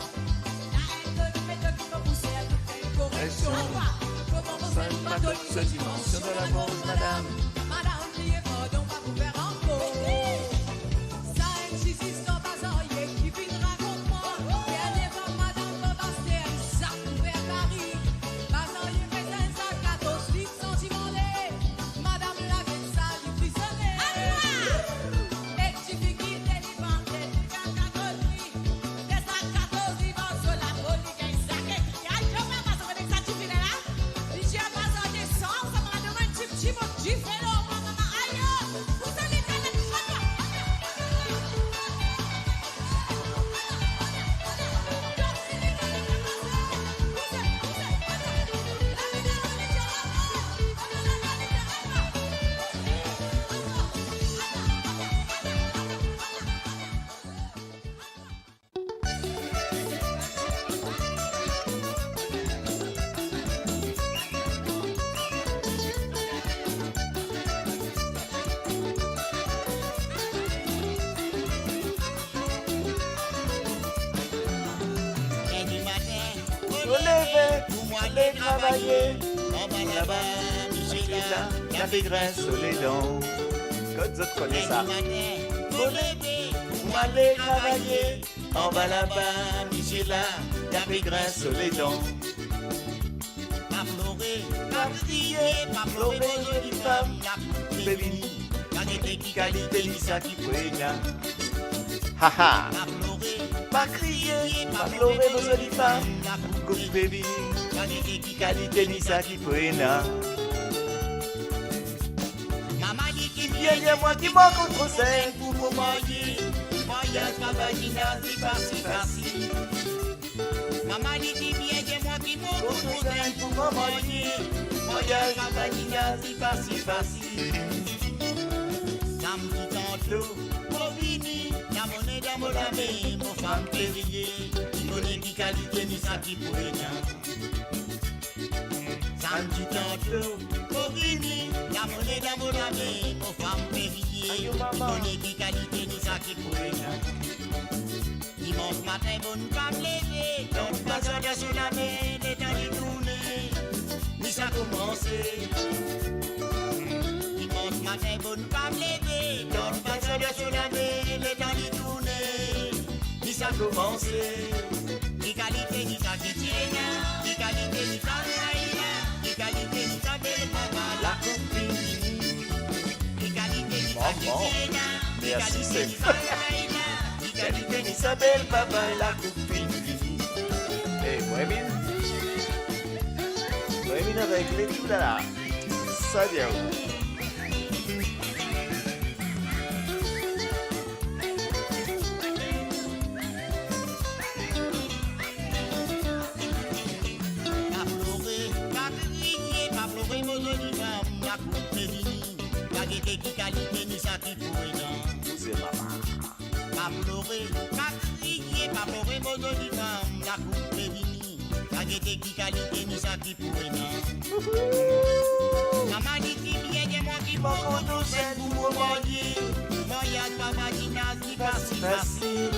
Mo leve pou mo ale travaye. Anba laba, misie la, li pe grins so ledan. Kot zot kone sa? Mo leve pou mo ale travaye. Anba laba, misie la, li pe grins so ledan. Pa plore, pa kriye, pa plore, mo zoli fam, lakoup pe vini. Gete ki kalite, ni sa ki pou ena. Ha, ha. Pa plore, pa kriye, pa plore, mo zoli fam, lakoup pe vini. Gete ki kalite, ni sa ki pou ena. Mama li ti bien dir mwa ki mo tro zenn pou mo marye. Maryaz pa badinaz, li pa si fasil. Mama li ti bien dir mwa ki mo tro zenn pou mo marye. Maryaz pa badinaz, li pa si fasil. Samdi tanto, mo vini, lamone dan mo lame, mo fam pe riye. Li kone ki kalite, ni sa ki pou ena. Samdi tanto, mo vini, lamone dan mo lame, mo fam pe riye. Ayo, mama. Li kone ki kalite, ni sa ki pou ena. Dimans matin, bonn fam leve, donn bazar dan so lame, letan li tourne, ni sa koumanse. Dimans matin, bonn fam leve, donn bazar dan so lame, letan li tourne, ni sa koumanse. Ki kalite, ni sa ki ti ena, ki kalite, ni sa ki ena, ki kalite, ni sa bel papa, lakoup fini. Ki kalite, ni sa ki ti ena, ki kalite, ni sa ki ena, ki kalite, ni sa bel papa, lakoup fini. Eh, mwa mem, mwa mem avek letou la la. Sa bien. Pa plore, pa kriye, pa plore, mo zoli fam, lakoup pe vini. Gete ki kalite, ni sa ki pou ena. Pou se papa. Pa plore, pa kriye, pa plore, mo zoli fam, lakoup pe vini. Gete ki kalite, ni sa ki pou ena. Mama li ti bien dir mwa ki mo tro zenn pou mo marye. Maryaz pa badinaz, li pa si fasil.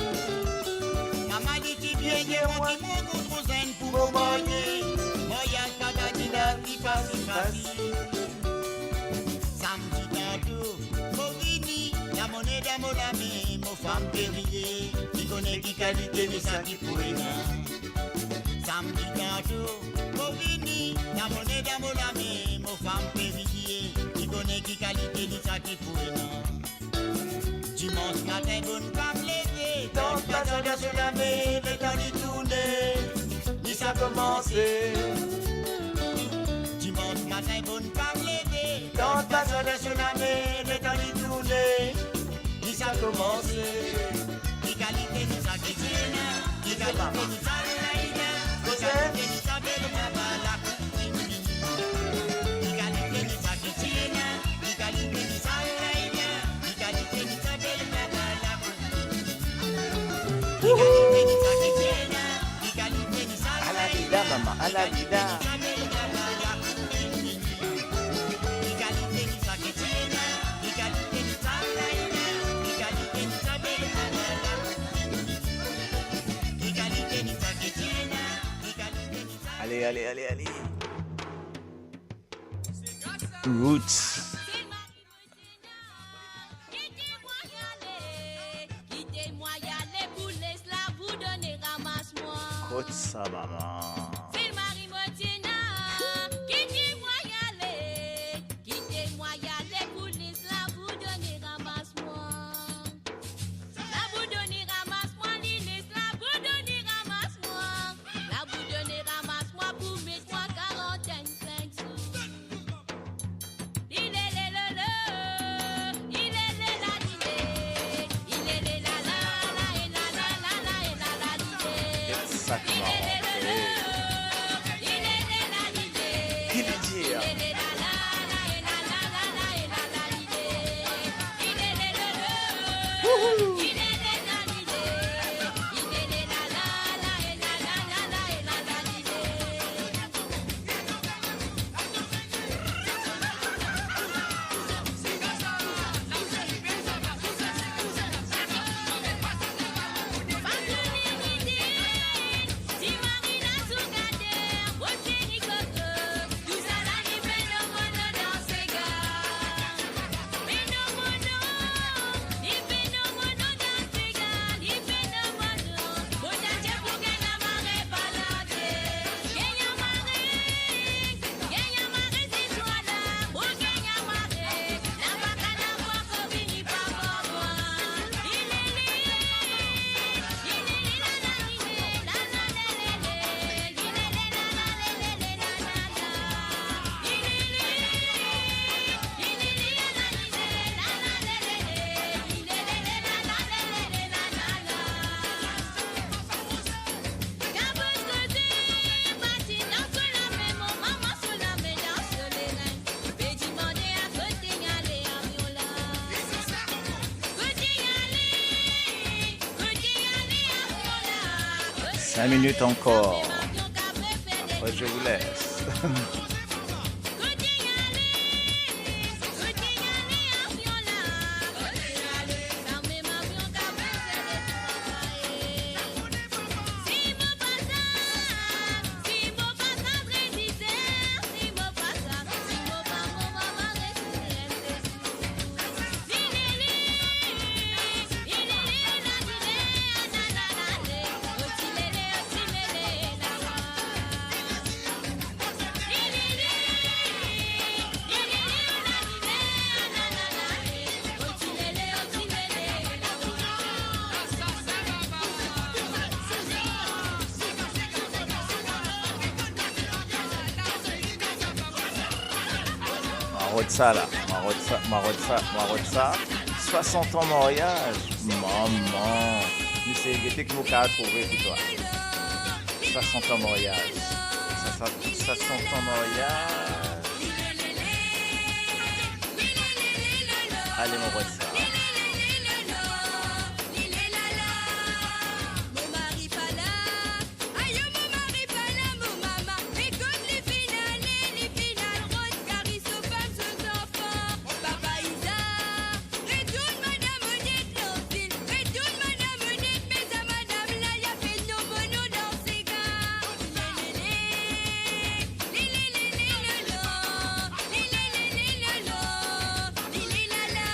Mama li ti bien dir mwa ki mo tro zenn pou mo marye. Maryaz pa badinaz, li pa si fasil. Samdi tanto, mo vini, lamone dan mo lame, mo fam pe riye. Li kone ki kalite, ni sa ki pou ena. Samdi tanto, mo vini, Mo ne dan mo lame, mo fam pe vizie, li kone ki kalite li sa ki pou ena. Dimans matin, bonn fam leve, tant bazar so lame, letan li tourne, li sa koumanse. Dimans matin, bonn fam leve, tant bazar so lame, letan li tourne, li sa koumanse. Ki kalite li sa ki ti ena, ki kalite li sa la ena, ki kalite li sa bel mama la. Alalila, mama, alalila. Ale, ale, ale, ale. Roots. Kite mwa ale, kite mwa ale pou les labourdone ramas mwa. Kot sa, mama? Sel mari mo ti ena, kite mwa ale, kite mwa ale pou les labourdone ramas mwa. Labourdone ramas mwa, li les labourdone ramas mwa. Labourdone ramas mwa pou met mwa karantinn sink zour. Li le le le le, li le le la li le, li le le la la la e la la la la e la la li le. Li le le le le, li le le la li le, li le le la la la e la la la la e la la li le. Cinq minutes encore. Après, je vous laisse. Mwa rod sa la, mwa rod sa, mwa rod sa, mwa rod sa. Swasant an maryaz, mama. Misie, gete ki mo kapav trouve pou twa. Swasant an maryaz. Sa, sa, swasant an maryaz. Ale, mo rod sa. Ayo, mo mari pa la, mo mama, me kot li finn ale, li finn al rod gari so fam, so zanfan. Papa Iza, retourn madam Odette Lancine, retourn madam Odette, me sa madam la, li a fer non bon non dan sega. Lelele, lelele, lelele, lelele, lelele, lelele, lala.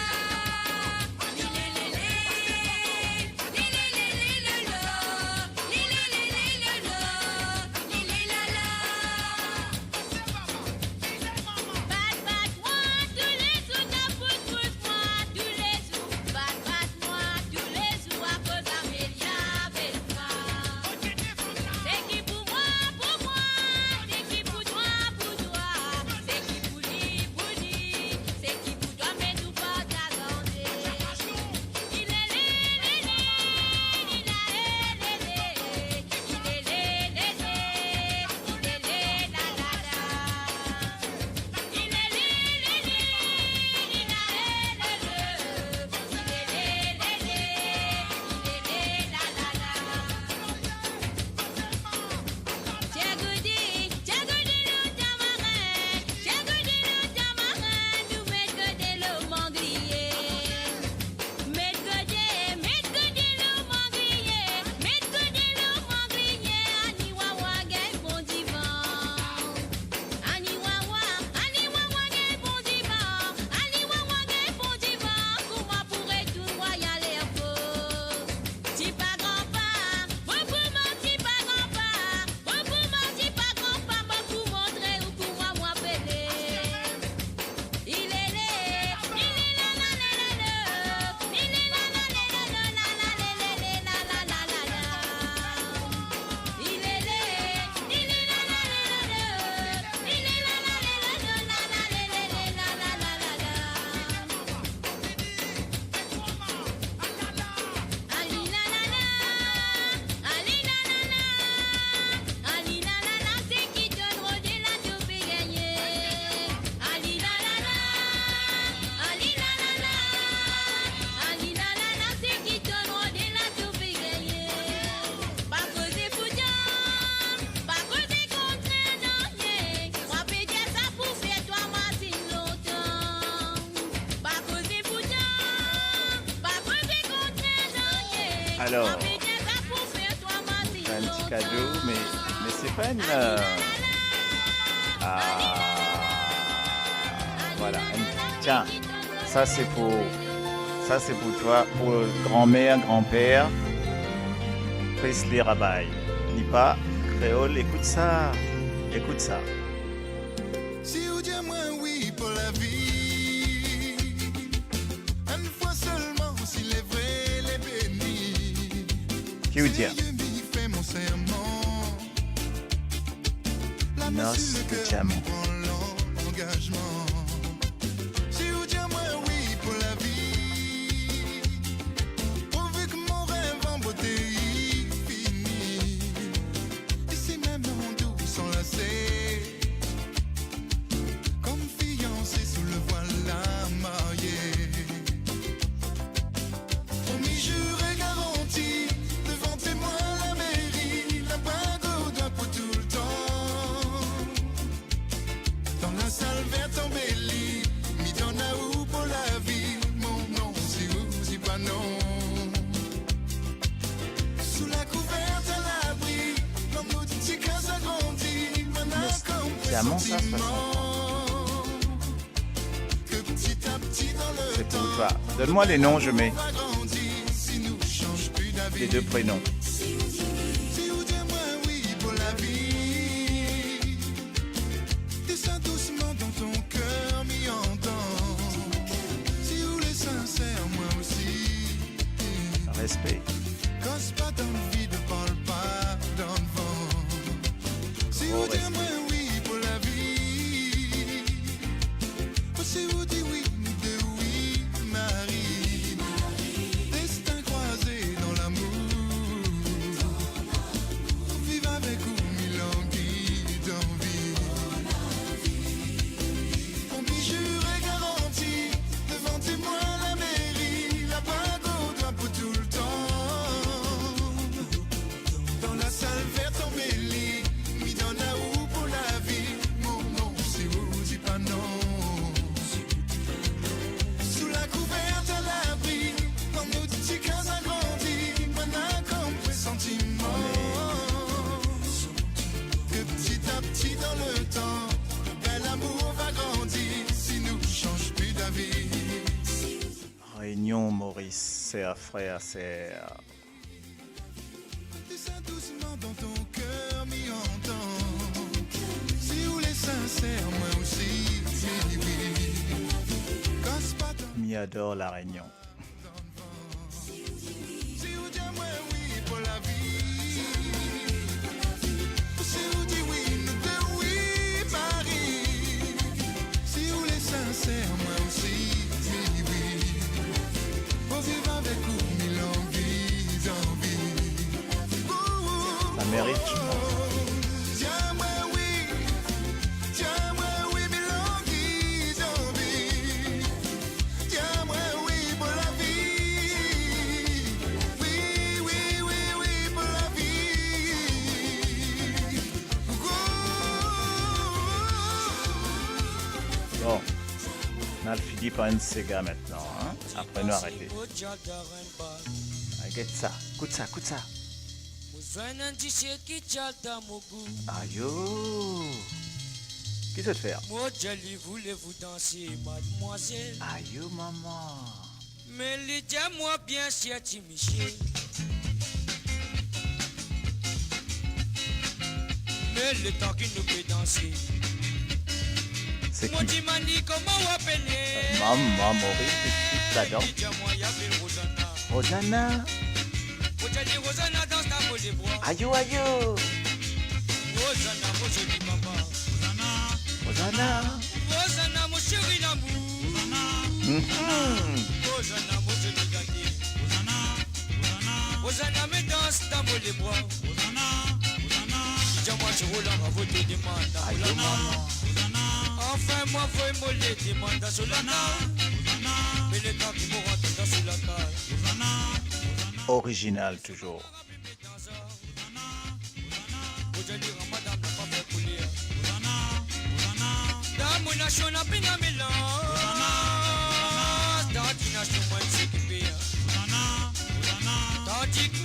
Alors, c'est un petit cadeau, mais, mais c'est pas une, euh, ah, voilà, une, tiens, ça c'est pour, ça c'est pour toi, pour grand-mère, grand-père, Presley Rabaye. Li pa kreol, écoute ça, écoute ça. Si ou dir mwa wi pou lavi, enn fwa selman, si le vre le beni. Ki ou dir? Seyeur, mi fer mo serman. Lamor si le ker, mi pran langazman. Si ou dir mwa wi pou lavi, pourvu ki mo rev an bote fini. E si mem dan dous anlase, kom fianse sou le vwal lamarie. Promi, zire, garanti, devan temwin lameri, labago dan pou toultan. Dan lasal ver tonbe li, mi donn a ou pou lavi, mo non, si ou dir pa non. Sou lakouver, a labri, dan nou ti kaz agrandi, bann la kom presantiman. C'est pour toi. Donne-moi les noms, je mets. Les deux prénoms. Respect. Gro respect. Ou si ou dir wi, nou de wi, mari. Destin krwaze dan lamour. Viv avek ou, mi langi dan vi. Promi, zire, garanti, devan temwin lameri, labago dan pou toultan. Dan lasal ver tonbe li, mi donn a ou pou lavi, mo non, si ou dir pa non. Sou lakouver, a labri, dan nou ti kaz agrandi, bann la kom presantiman. Que petit à petit dans le temps, ben, l'amour va grandir si nous change plus d'avis. Réunion Maurice, sœur, frère, sœur. Dis ça doucement dans ton cœur, mi antan. Si ou le sincère, mwa osi, mi, wi. Kas pa tan. Mi ador La Réunion. Si ou dir mwa wi pou lavi, si ou dir wi, nou de wi mari. Si ou le sincère, mwa osi, mi, wi. Pou viv avek ou, mi lanvi, zanvi. Ça mérite, je pense. Dir mwa wi, dir mwa wi, mi lanvi, zanvi. Dir mwa wi pou lavi. Wi, wi, wi, wi, pou lavi. Bon, nou al fini par enn sega aster, hein? Apre nou arete. Ah, get sa, ekout sa, ekout sa. Mo zwenn enn disie ki ti al dan mo gou. Ayo! Ki zot fer? Mo dir li, voulez-vous danser, mademoiselle? Ayo, mama! Me li dir mwa, bien sir, ti misie. Me letan ki nou pe danse, se ki? Mo dimann li, kouma ou apele? Mama, Maurice, ti ladan. Li dir mwa, li apel Rosanna. Rosanna. Mo dir li, Rosanna, dans ta mo lebwa. Ayo, ayo. Rosanna, mo zoli mama. Rosanna. Rosanna, mo seri lamour. Mhm. Rosanna, mo zoli gage. Rosanna, me dans ta mo lebwa. Li dir mwa, ti Rola, mwa voye to demann a Rosanna. Ayo, mama. Anfin, mwa voye mo le demann a Rosanna. Me letan ki mo rant dan so lakaz. Original toujours. Dan mo nasion, na pena melanz. Dan ti nasion, mwa, se ki pe. Tandis que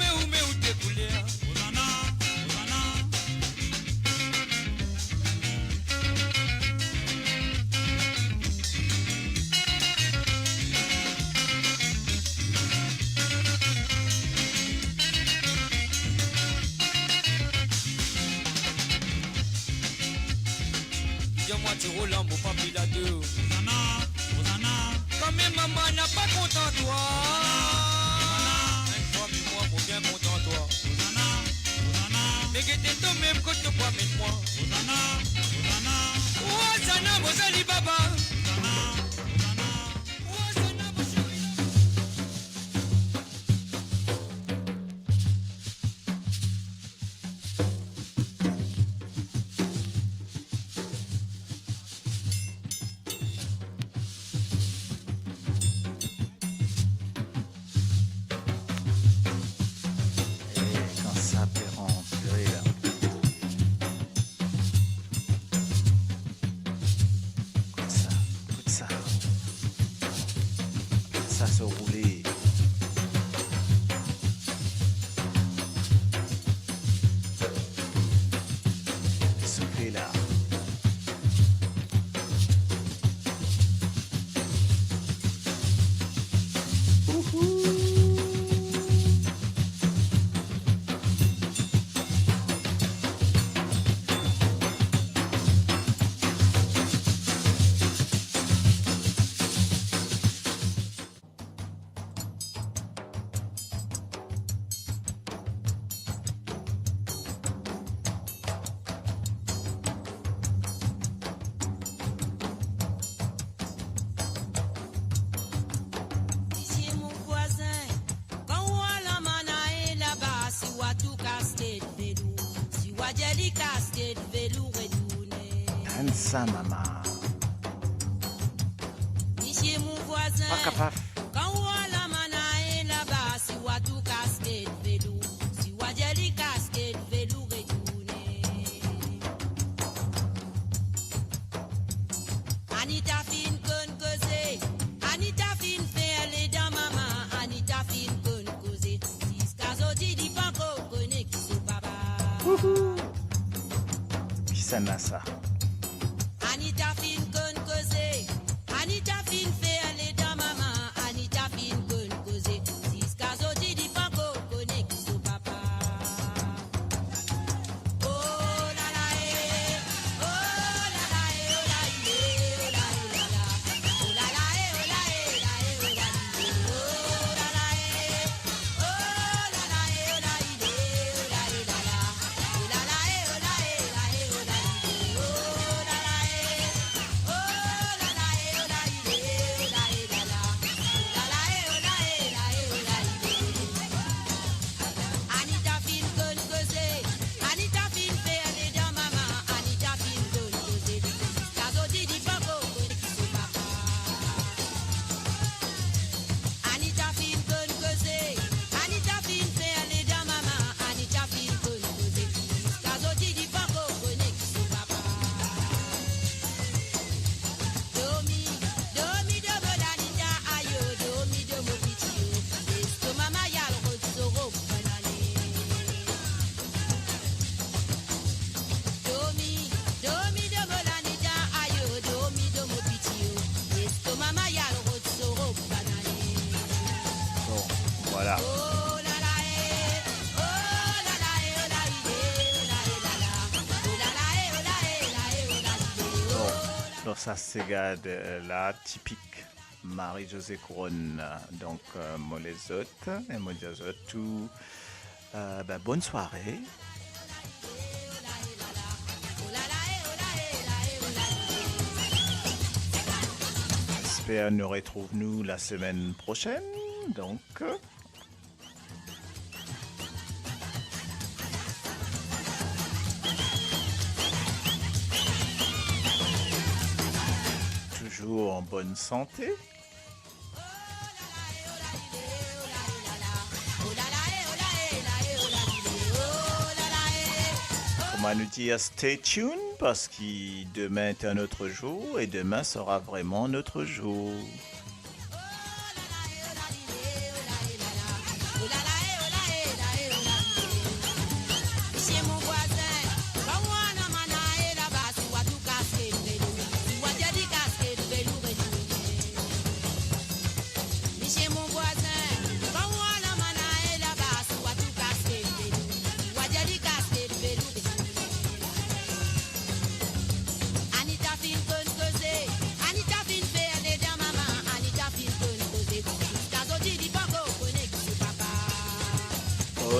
Diamant ti Roland, mo pa fil a tou. Rozana, Rozana. Kan me mama napa kontan twa. Rozana, Rozana. Enn fwa me mwa, mo bien kontan twa. Rozana, Rozana. Me gete twa mem kot to pou amenn mwa. Rozana, Rozana. Rozana, mo zoli baba. Rozana, Rozana. Rozana, mo seri. Eh, kan sa pe rantre la. Kout sa, kout sa. Sa so roule. Soufle la. Misie mo vwazin, kan ou al Amanae laba, si ou a tou kasket velour, si ou a dir li kasket velour retourne. Tann sa, mama. Misie mo vwazin, pa kapav. Kan ou al Amanae laba, si ou a tou kasket velour, si ou a dir li kasket velour retourne. Anita finn konn koze, Anita finn fer ledan mama, Anita finn konn koze, ziska zordi li pankor kone ki so papa. Wouhou! Kisannla sa? Anita finn konn koze, Anita finn fer ledan mama, Anita finn konn koze, ziska zordi li pankor kone ki so papa. Anita finn konn koze, Anita finn fer ledan mama, Anita finn konn koze, ziska zordi li pankor kone ki so papa. Anita finn konn koze, Anita finn fer ledan mama, Anita finn konn koze, ziska zordi li pankor kone ki so papa. Dormi, dormi, dormi, Anita, ayo, dormi, dormi, piti, yo. Les to mama al rod so rob banane. Dormi, dormi, dormi, Anita, ayo, dormi, dormi, piti, yo. Les to mama al rod so rob banane. Bon, voilà. Oh la la, eh, oh la la, eh, oh la, eh, oh la, eh, la la. Oh la la, eh, oh la, eh, la, eh, oh la, eh, oh. Bon, dan sa sega de la, tipik Marie-Josée Couronne. Donk, euh, mo les zot, e mo dir zot tou, euh, ben, bonn sware. Esper nou retrouv nou la semenn prosenn, donk. Toujours en bonne santé. Kouma nou dir, stay tuned, parski demain est un autre jour et demain sera vraiment un autre jour. Anita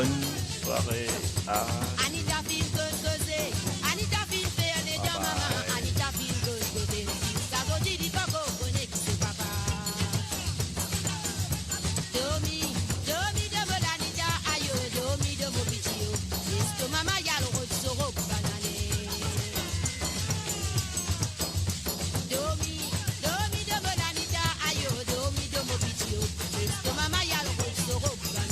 Bonne soirée à Anita finn koz koze, Anita finn fer ledan mama, Anita finn koz koze, sa vodi li poko kone ki se papa. Dormi, dormi domo Lanita, ayo, dormi domo piti yo. Esto mama yal rod so rob banane. Dormi, dormi domo Lanita, ayo, dormi domo piti yo. Esto mama yal rod so rob banane.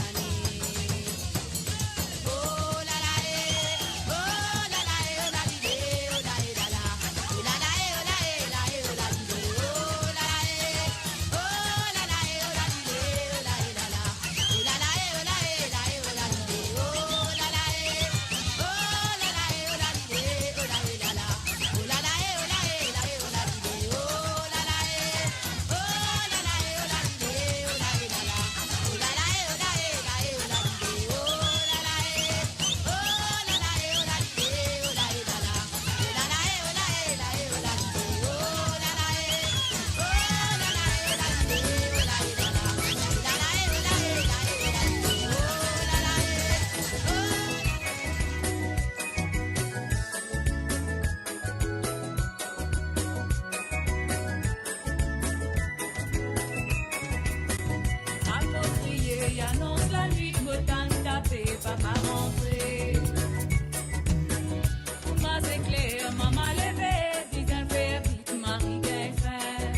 Akoz kriye, anons lanwit, mo tann tape, papa rantre. Kouma zekler, mama leve, bizin fer vit, mari gagn fin.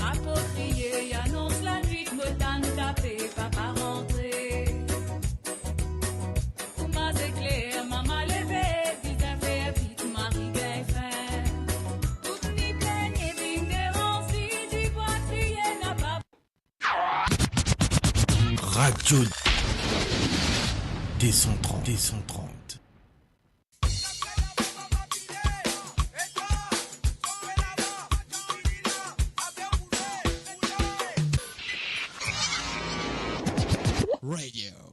Akoz kriye, anons lanwit, mo tann tape, papa rantre. Kouma zekler, mama leve, bizin fer vit, mari gagn fin. Tout ni pligne, vinn deranze, dibwa kriye, napa. Radio deux cent trente, deux cent trente. Radio